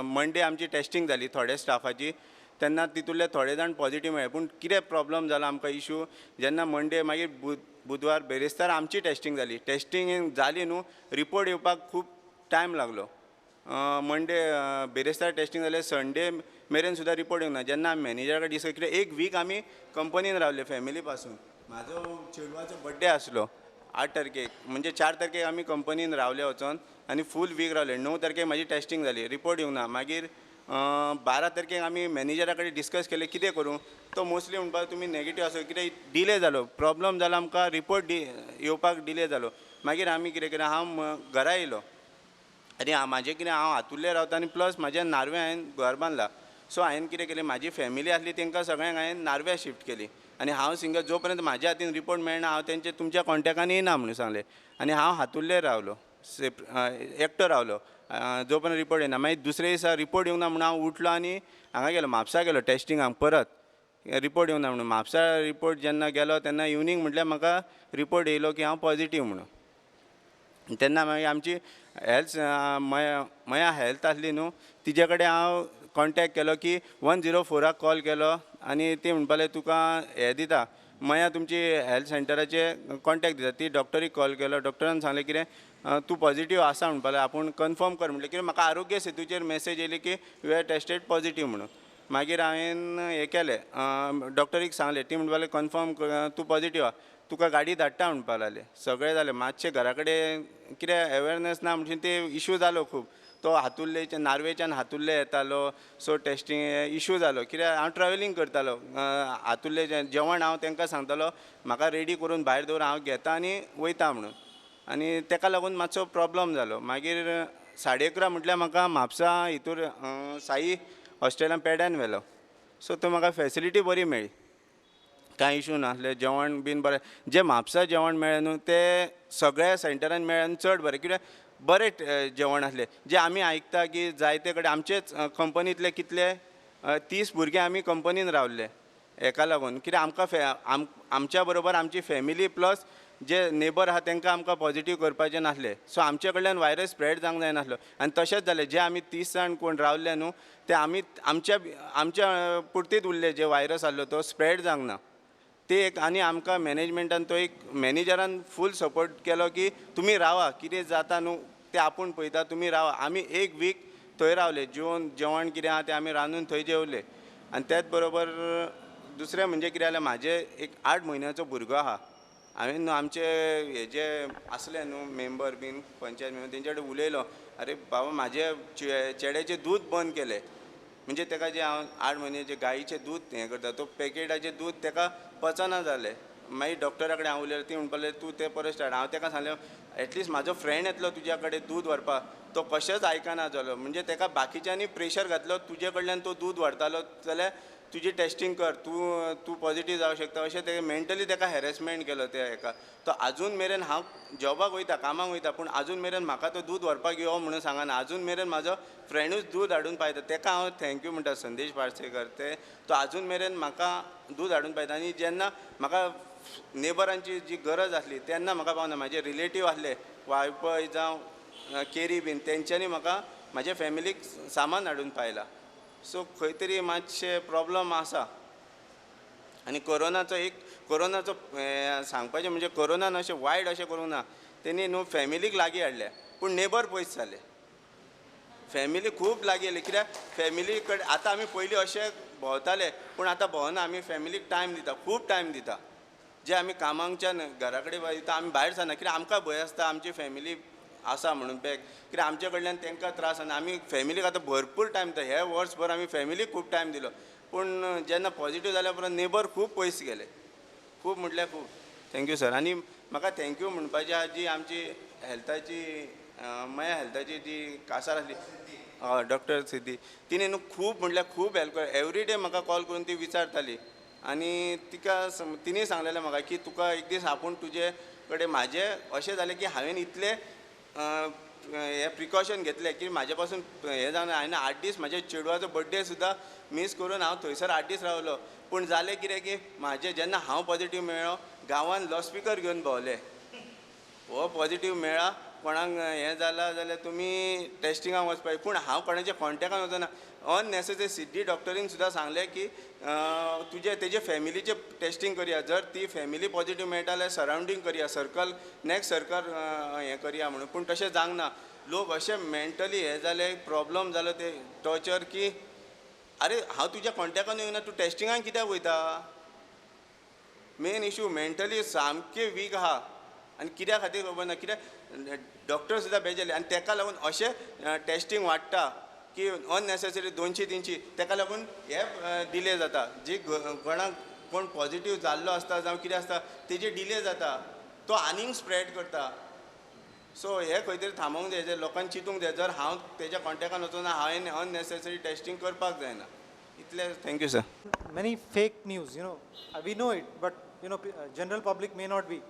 मंडे आमची टेस्टींग जाली थोड्या स्टाफाची, तेन्ना तितूंतले थोडे जाण पॉझिटीव मेळ्ळे. पूण कितें प्रॉब्लम जाला आमकां इशू, जेन्ना मंडे मागीर बुधवार बेरेस्तार आमची टेस्टींग जाली. टेस्टींग जाली न्हू, रिपोर्ट येवपाक खूब टायम लागलो. मंडे बेरेस्तार टेस्टींग जालें, संडे मेरेन सुद्दां रिपोर्ट येवंक ना. जेन्ना आमी मॅनेजरा कडेन डिस्कस केलें, एक वीक आमी कंपनीन रावले फॅमिली पासून. म्हाजो चेडवाचो बड्डे आसलो 8 तारखेक, म्हणजे 4 तारखेक आमी कंपनीन रावले वचोन आनी फूल वीक रावले. 9 तारखेक म्हाजी टेस्टींग जाली, रिपोर्ट येवंक ना. मागीर 12 तारखेक आमी मॅनेजरा कडेन डिस्कस केलें कितें करूं. तो मोस्टली म्हणपाक तुमी नेगेटीव आसो, कितें डिले जालो, प्रॉब्लम जालो आमकां, रिपोर्ट येवपाक डिले जालो. मागीर आमी कितें केलें, हांव घरा येयलो आनी म्हाजें कितें हांव हातुल्ले रावता आनी प्लस म्हाज्या नार्वे हांवें घर बांदलां. सो हांवें कितें केलें, म्हाजी फॅमिली आसली तांकां सगळ्यांक हांवें नार्व्या शिफ्ट केली आनी हांव सिंगल जो पर्यंत म्हाज्या हातीन रिपोर्ट मेळना हांव तेंचे तुमच्या कॉन्टेक्टान येना म्हणून सांगलें. आनी हांव हातुल्ले रावलो, एकटो रावलो जो पर्यंत रिपोर्ट येना. मागीर दुसरे दिसा रिपोर्ट येवंक ना म्हणून हांव उठलो आनी हांगा गेलो म्हापसा गेलो टेस्टिंगाक, परत रिपोर्ट येवंक ना म्हणून. म्हापसा रिपोर्ट जेन्ना गेलो तेन्ना इवनींग म्हटल्यार म्हाका रिपोर्ट येयलो की हांव पॉझिटीव म्हणून. तेन्ना मागीर आमची हेल्थ मया हेल्थ आसली न्हू, तिजे कडेन हांव कॉन्टेक्ट केलो की 104 कॉल केलो आनी ती म्हणपाक लागली तुका हें दिता मया तुमची हेल्थ सेंटराचे कॉन्टेक्ट दिता. ती डॉक्टरीक कॉल केलो, डॉक्टरान सांगलें कितें तूं पॉझिटीव आसा म्हणपाक लागले, आपूण कन्फर्म कर म्हणलें. कित्याक म्हाका आरोग्य सेतूचेर मॅसेज येयली की you are tested positive म्हणून. मागीर हांवें हें केलें, डॉक्टरीक सांगलें, ती म्हणपाक लागली कन्फर्म तूं पॉझिटीव आहा, तुका गाडी धाडटा म्हणपाक लागले. सगळें जालें, मातशें घरा कडेन कितें अवेरनेस ना म्हणून ते इशू जालो खूब. तो हातुल्लेच्यान नार्वेच्यान हातुल्ले येतालो, सो टेस्टींग इशू जालो. कित्याक हांव ट्रेवलींग करतालो हातुल्लेच्यान, जेवण हांव तांकां सांगतालो म्हाका रेडी करून भायर दवर, हांव घेता आनी वयता म्हणून. आनी ताका लागून मातसो प्रॉब्लम जालो. मागीर 11:30 म्हटल्यार म्हाका म्हापसा हितूर साई हॉस्टेलान पेड्यान व्हेलो. सो थंय म्हाका फॅसिलिटी बरी मेळ्ळी, कांय इशू नासले, जेवण बीन बरें. जें म्हापसा जेवण मेळ्ळें न्हू तें सगळ्या सेंटरान मेळ्ळें आनी चड बरें, कित्याक बरें जेवण आसलें. जें आमी आयकता की जायते कडेन आमचेच कंपनींतले कितले 30 भुरगे आमी कंपनीन रावल्ले हेका लागून, कित्याक आमकां आमच्या बरोबर आमची फॅमिली प्लस जे नेबर आहा तांकां आमकां पॉझिटीव करपाचें नासलें. सो आमचे कडल्यान व्हायरस स्प्रेड जावंक जायनासलो. आनी तशेंच जालें, जे आमी 30 जाण कोण रावले न्हू ते आमी आमच्या आमच्या पुर्तीच उरले, जे व्हायरस आहलो तो स्प्रेड जावंक ना. ते एक आनी आमकां मॅनेजमेंटान तो एक मॅनेजरान फूल सपोर्ट केलो की तुमी रावा, कितें जाता न्हू तें आपूण पळयता, तुमी रावा. आमी एक वीक थंय रावले, जेवण जेवण कितें आहा तें आमी रांदून थंय जेवले. आनी त्याच बरोबर दुसरें म्हणजे कितें जालें, म्हाजें एक 8 म्हयन्याचो भुरगो आहा, हांवें न्हू आमचे हे जे आसले न्हू मेंबर बीन पंचायत मेंबर तेंचे कडेन उलयलो, अरे बाबा म्हाजे चेड्याचें दूद बंद केलें, म्हणजे तेका जें हांव 8 म्हयने जे गायीचें दूद हें करता तो पॅकेटाचें दूद तेका पचना जालें. मागीर डॉक्टरा कडेन हांव उलयलो, ती म्हणपाक लागली तूं तें परत स्टार्ट. हांव तेका सांगलें एटलिस्ट म्हाजो फ्रेंड येतलो तुज्या कडेन दूद व्हरपाक, तो कशेंच आयकना जालो, म्हणजे तेका बाकीच्यांनी प्रेशर घातलो तुजे कडल्यान तो दूद व्हरतालो जाल्यार तुजी टेस्टींग कर, तूं तूं पॉझिटीव जावंक शकता अशें ते मेंटली तेका हॅरेसमेंट केलो त्या हेका. तो आजून मेरेन हांव जॉबाक वयता, कामाक वयता, पूण आजून मेरेन म्हाका तो दूद व्हरपाक यो म्हणून सांगना. आजून मेरेन म्हाजो फ्रेंडूच दूद हाडून पायता, तेका हांव thank you म्हणटा, संदेश पार्सेकर. ते तो आजून मेरेन म्हाका दूद हाडून पायता. आनी जेन्ना म्हाका नेबरांची जी गरज आसली तेन्ना म्हाका पावना, म्हाजे रिलेटीव आसले वाळपय जावं केरी बीन, तेंच्यांनी म्हाका म्हाज्या फॅमिलीक सामान हाडून पायलां. सो खंय तरी मातशें प्रॉब्लम आसा. आनी कोरोनाचो एक कोरोनाचो सांगपाचें म्हणजे कोरोनान अशें वायट अशें करूंक ना, तेणी न्हू फॅमिलीक लागीं हाडल्या पूण नेबर पयस जाले, फॅमिली खूब लागीं येयली. कित्याक फॅमिली कडेन आतां आमी पयलीं अशें भोंवताले पूण आतां भोंवना, आमी फॅमिलीक टायम दिता, खूब टायम दिता. जे आमी कामांकच्यान घरा कडेन वयता आमी भायर सरना, कित्याक आमकां भंय आसता आमची फॅमिली आसा म्हणून बॅग, कित्याक आमचे कडल्यान तांकां त्रास आनी आमी फॅमिलीक आतां भरपूर टायम दिता. हे वर्सभर आमी फॅमिलीक खूब टायम दिलो, पूण जेन्ना पॉझिटीव जाल्या उपरांत नेबर खूब पयस गेले, खूब म्हटल्यार खूब. Thank you sir. आनी म्हाका thank you म्हणपाची आहा जी आमची हेल्थाची मया हेल्थाची जी कासार आसली हय डॉक्टर सिद्धी, तिणें न्हू खूब म्हटल्यार खूब हेल्प कर, एवरी डे म्हाका कॉल करून ती विचारताली. आनी तिका तिणें सांगलेलें म्हाका की तुका एक दीस आपूण तुजे कडेन म्हाजें अशें जालें की हांवें इतलें हे प्रिकॉशन घेतलें की म्हाजे पासून हें जावना. हांवें 8 दीस म्हाज्या चेडवाचो बड्डे सुद्दां मीस करून हांव थंयसर 8 दीस रावलो. पूण जालें कितें की म्हाजें जेन्ना हांव पॉझिटीव मेळ्ळो गांवांत लावडस्पिकर घेवन भोंवले, हो पॉझिटीव मेळ्ळा कोणाक हें जालां जाल्यार तुमी टेस्टिंगाक वचपाक, पूण हांव कोणाच्या कॉन्टेक्टान वचना. अननेसेसरी सिद्धी डॉक्टरीन सुद्दां सांगलें की तुजे तेजे फॅमिलीचें टेस्टींग करया, जर ती फॅमिली पॉझिटीव मेळटा जाल्यार सरावंडींग करया, सर्कल नॅक्स्ट सर्कल हें करया म्हणून. पूण तशें जावंक ना, लोक अशें मेंटली हें जालें, प्रॉब्लम जालो ते टॉर्चर की अरे हांव तुज्या कॉन्टेक्टान येवना, तूं टेस्टिंगाक कित्याक वयता. मेन इशू मेंटली सामकें वीक आहा आनी कित्या खातीर खबर ना, कित्याक डॉक्टर सुद्दां बेजारले आनी तेका लागून अशें टेस्टींग वाडटा की अननेसेसरी 200-300, तेका लागून हे डिले जाता. जी कोणाक कोण पॉझिटीव जाल्लो आसता जावं कितें आसता तेजे डिले जाता, तो आनीक स्प्रेड करता. सो हे खंय तरी थांबोवंक जाय, जे लोकांक चिंतूंक जाय, जर हांव तेज्या कॉन्टेक्टान वचून हांवें अननेसेसरी टेस्टींग करपाक जायना. इतलें. Thank you sir. Many fake news, you know, we know it, but you know, general public may not be.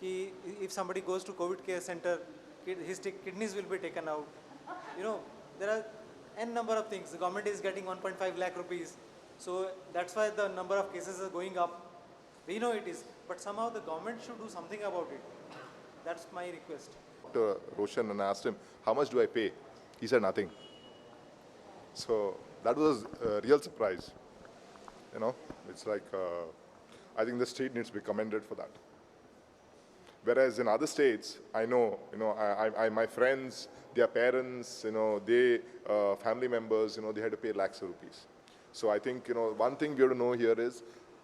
Ki if somebody goes to COVID care center, his kidneys will be taken out. You know, there are n number of things. The government is getting 1.5 lakh rupees. So that's why the number of cases are going up. We know it is, but somehow the government should do something about it. That's my request. Dr. Roshan, and I asked him, how much do I pay? He said nothing. So that was a real surprise. You know, it's like, I think the state needs to be commended for that. Whereas in other states, I know, you know, I my friends, their parents, you know, they, family members, you know, they had to pay lakhs of rupees. So I think, you know, one thing we have to know here is,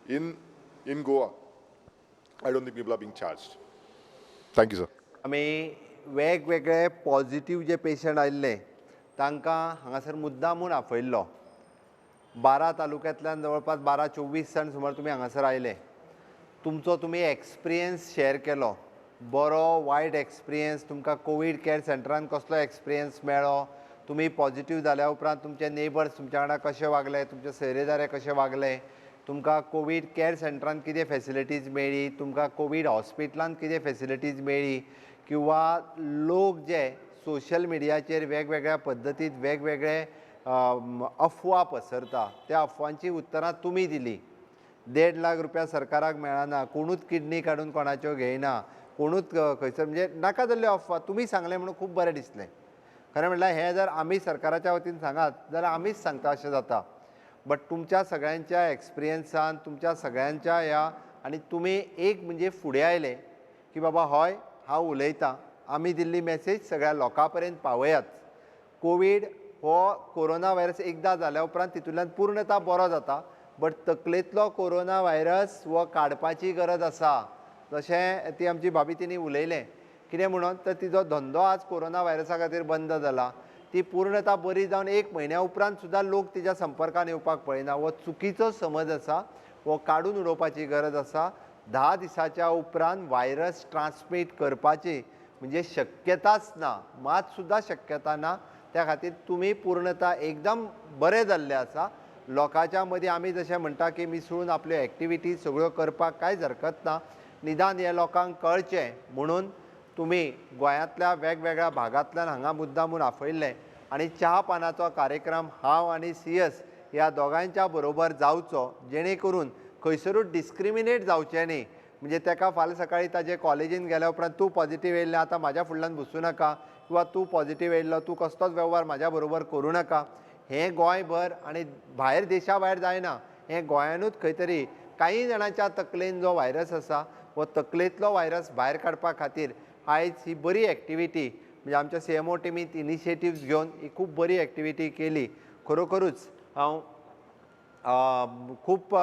in Goa, I don't think people are being charged. Thank you, sir. आमी वेगवेगळे पॉझिटीव जे पेशंट आयिल्ले तांकां हांगासर मुद्दामून आपयल्लो. 12 तालुक्यांतल्यान जवळपास 12-24 जाण सुमार तुमी हांगासर आयले. तुमचो तुमी एक्सपिरियन्स शेअर केलो, बरो वायट एक्सपिरियन्स, तुमकां कोवीड केअर सेंटरान कसलो एक्सपिरियन्स मेळ्ळो, तुमी पॉझिटीव जाल्या उपरांत तुमचे नेबर्स तुमच्या वांगडा कशे वागले, तुमचे सोयरेदारे कशे वागले, तुमकां कोवीड केअर सेंटरान कितें फेसिलिटीज मेळ्ळी, तुमकां कोवीड हॉस्पिटलान कितें फेसिलिटीज मेळ्ळी, किंवा लोक जे सोशल मिडियाचेर वेगवेगळ्या पद्दतीत वेगवेगळे अफवा पसरता त्या अफवांची उत्तरां तुमी दिली. 1.5 लाख रुपया सरकाराक मेळना, कोणूच किडनी काडून कोणाच्यो घेयना, कोणूच खंयसर म्हणजे नाका जाल्ल्यो अफवा तुमी सांगलें म्हणून खूब बरें दिसलें. खरें म्हणल्यार हें जर आमी सरकाराच्या वतीन सांगात जाल्यार आमीच सांगता अशें जाता, बट तुमच्या सगळ्यांच्या एक्सपिरियन्सान, तुमच्या सगळ्यांच्या ह्या, आनी तुमी एक म्हणजे फुडें आयले की बाबा हय हांव उलयतां, आमी दिल्ली मॅसेज सगळ्या लोकां पर्यंत पावयात. कोवीड हो कोरोना व्हायरस एकदां जाल्या उपरांत तितूंतल्यान पूर्णता बरो जाता, बट तकलेंतलो कोरोना व्हायरस हो काडपाची गरज आसा. जशें ती आमची भाभी तिणी उलयलें कितें म्हणून तर तिजो धंदो आज कोरोना व्हायरसा खातीर बंद जाला. ती पूर्णता बरी जावन 1 म्हयन्या उपरांत सुद्दां लोक तिच्या संपर्कान येवपाक पळयना. हो चुकीचो समज आसा, हो काडून उडोवपाची गरज आसा. 10 दिसाच्या उपरांत व्हायरस ट्रान्समीट करपाची म्हणजे शक्यताच ना, मात सुद्दां शक्यता ना. त्या खातीर तुमी पूर्णता एकदम बरे जाल्ले आसा. लोकांच्या मदीं आमी जशें म्हणटा की मिसळून आपल्यो एक्टिविटीज सगळ्यो करपाक कांयच हरकत ना. निदान हे लोकांक कळचें म्हणून तुमी गोंयांतल्या वेगवेगळ्या भागांतल्यान हांगा मुद्दामून आपयल्लें आनी च्या पानाचो कार्यक्रम हांव आनी CS ह्या दोगांयच्या बरोबर जावचो, जेणे करून खंयसरूच डिस्क्रिमिनेट जावचें न्ही. म्हणजे तेका फाल्यां सकाळीं ताजे कॉलेजीन गेल्या उपरांत तूं पॉझिटीव येयल्लें आतां म्हाज्या फुडल्यान बसूं नाका, किंवा तूं पॉझिटीव येयल्लो तूं कसलोच वेव्हार म्हाज्या बरोबर करूं नाका. हें गोंयभर आनी भायर देशा भायर जायना, हें गोंयानूच खंय तरी कांय जाणांच्या तकलेन जो व्हायरस आसा हो तकलेंतलो व्हायरस भायर काडपा खातीर आयज ही बरी एक्टिविटी म्हणजे आमच्या CMO टिमींत इनिशिएटिव्स घेवन ही खूब बरी एक्टिविटी केली. खरोखरूच हांव खूब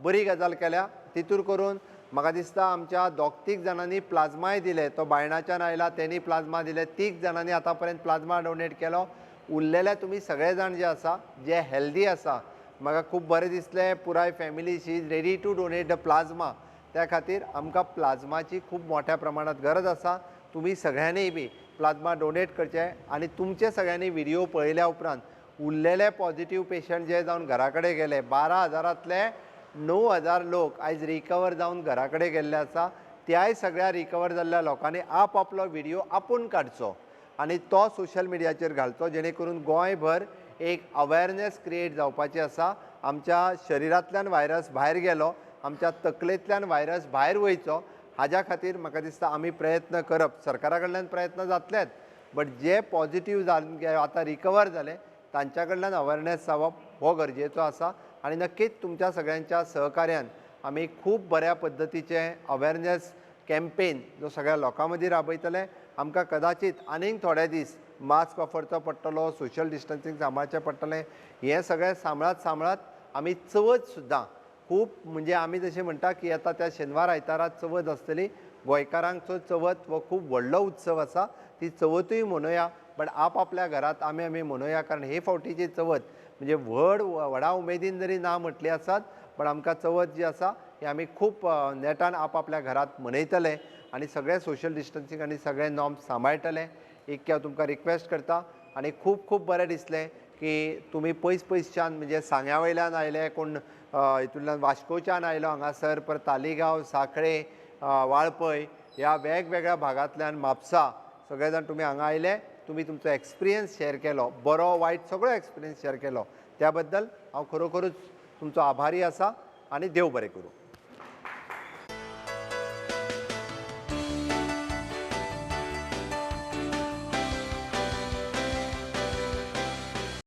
बरी गजाल केल्या. तितूर करून म्हाका दिसता आमच्या 2-3 जाणांनी प्लाझ्माय दिले. तो बायणाच्यान आयला तेणी प्लाझ्मा दिले, 3 जाणांनी आतां पर्यंत प्लाझ्मा डोनेट केलो. उरलेले तुमी सगळे जाण जे आसा जे हेल्दी आसा, म्हाका खूब बरें दिसलें. पुराय family she is ready to donate the plasma. त्या खातीर आमकां प्लाझ्माची खूब मोठ्या प्रमाणात गरज आसा. तुमी सगळ्यांनी बी प्लाझ्मा डोनेट करचें आनी तुमचे सगळ्यांनी व्हिडिओ पळयल्या उपरांत उरलेले पॉझिटीव पेशंट जे जावन घरा कडेन गेले, 12,000तले 9,000 लोक आयज रिकवर जावन घरा कडेन गेल्ले आसा. त्याय सगळ्या रिकवर जाल्ल्या लोकांनी आपआपलो व्हिडिओ आपूण काडचो आनी तो सोशल मिडियाचेर घालचो, जेणे करून गोंयभर एक अवेरनेस क्रिएट जावपाची आसा. आमच्या शरिरांतल्यान व्हायरस भायर गेलो, आमच्या तकलेंतल्यान व्हायरस भायर वयचो, हाज्या खातीर म्हाका दिसता आमी प्रयत्न करप. सरकारा कडल्यान प्रयत्न जातलेच, बट जे पॉझिटीव जावन आतां रिकवर जाले तांच्या कडल्यान अवेरनेस जावप हो गरजेचो आसा. आनी नक्कीच तुमच्या सगळ्यांच्या सहकार्यान आमी खूब बऱ्या पद्दतीचें अवेरनेस कॅम्पेन जो सगळ्या लोकां मदीं राबयतले. आमकां कदाचीत आनीक थोडे दीस मास्क वापरचो पडटलो, सोशल डिस्टन्सींग सांबाळचें पडटलें. हें सगळें सांबाळत सांबाळत आमी चवथ सुद्दां खूब म्हणजे आमी जशें म्हणटा की येता त्या शेनवार आयतारा चवथ आसतली. गोंयकारांचो चवथ हो खूब व्हडलो उत्सव आसा, ती चवथूय मनोवया, बट आपआपल्या घरांत आमी आमी मनोवया. कारण हे फावटीची चवथ म्हणजे व्हडा उमेदीन जरी ना म्हटली आसात, पण आमकां चवथ जी आसा ही आमी खूब नेटान आपआपल्या घरांत मनयतले आनी सगळें सोशल डिस्टन्सींग आनी सगळे नॉर्म्स सांबाळटले. एक हांव तुमकां रिक्वेस्ट करता. आनी खूब खूब बरें दिसलें की तुमी पयस पयसच्यान म्हणजे सांग्या वयल्यान आयले, कोण हितूंतल्यान वास्कोच्यान आयलो हांगासर, परत तालिगांव, साखळे, वाळपय ह्या वेगवेगळ्या भागांतल्यान, म्हापसा, सगळे जाण तुमी हांगा आयले. तुमी तुमचो एक्सपिरियन्स शेअर केलो, बरो वायट सगळो एक्सपिरियन्स शेअर केलो, त्या बद्दल हांव खरोखरूच तुमचो आभारी आसा आनी देव बरें करूं.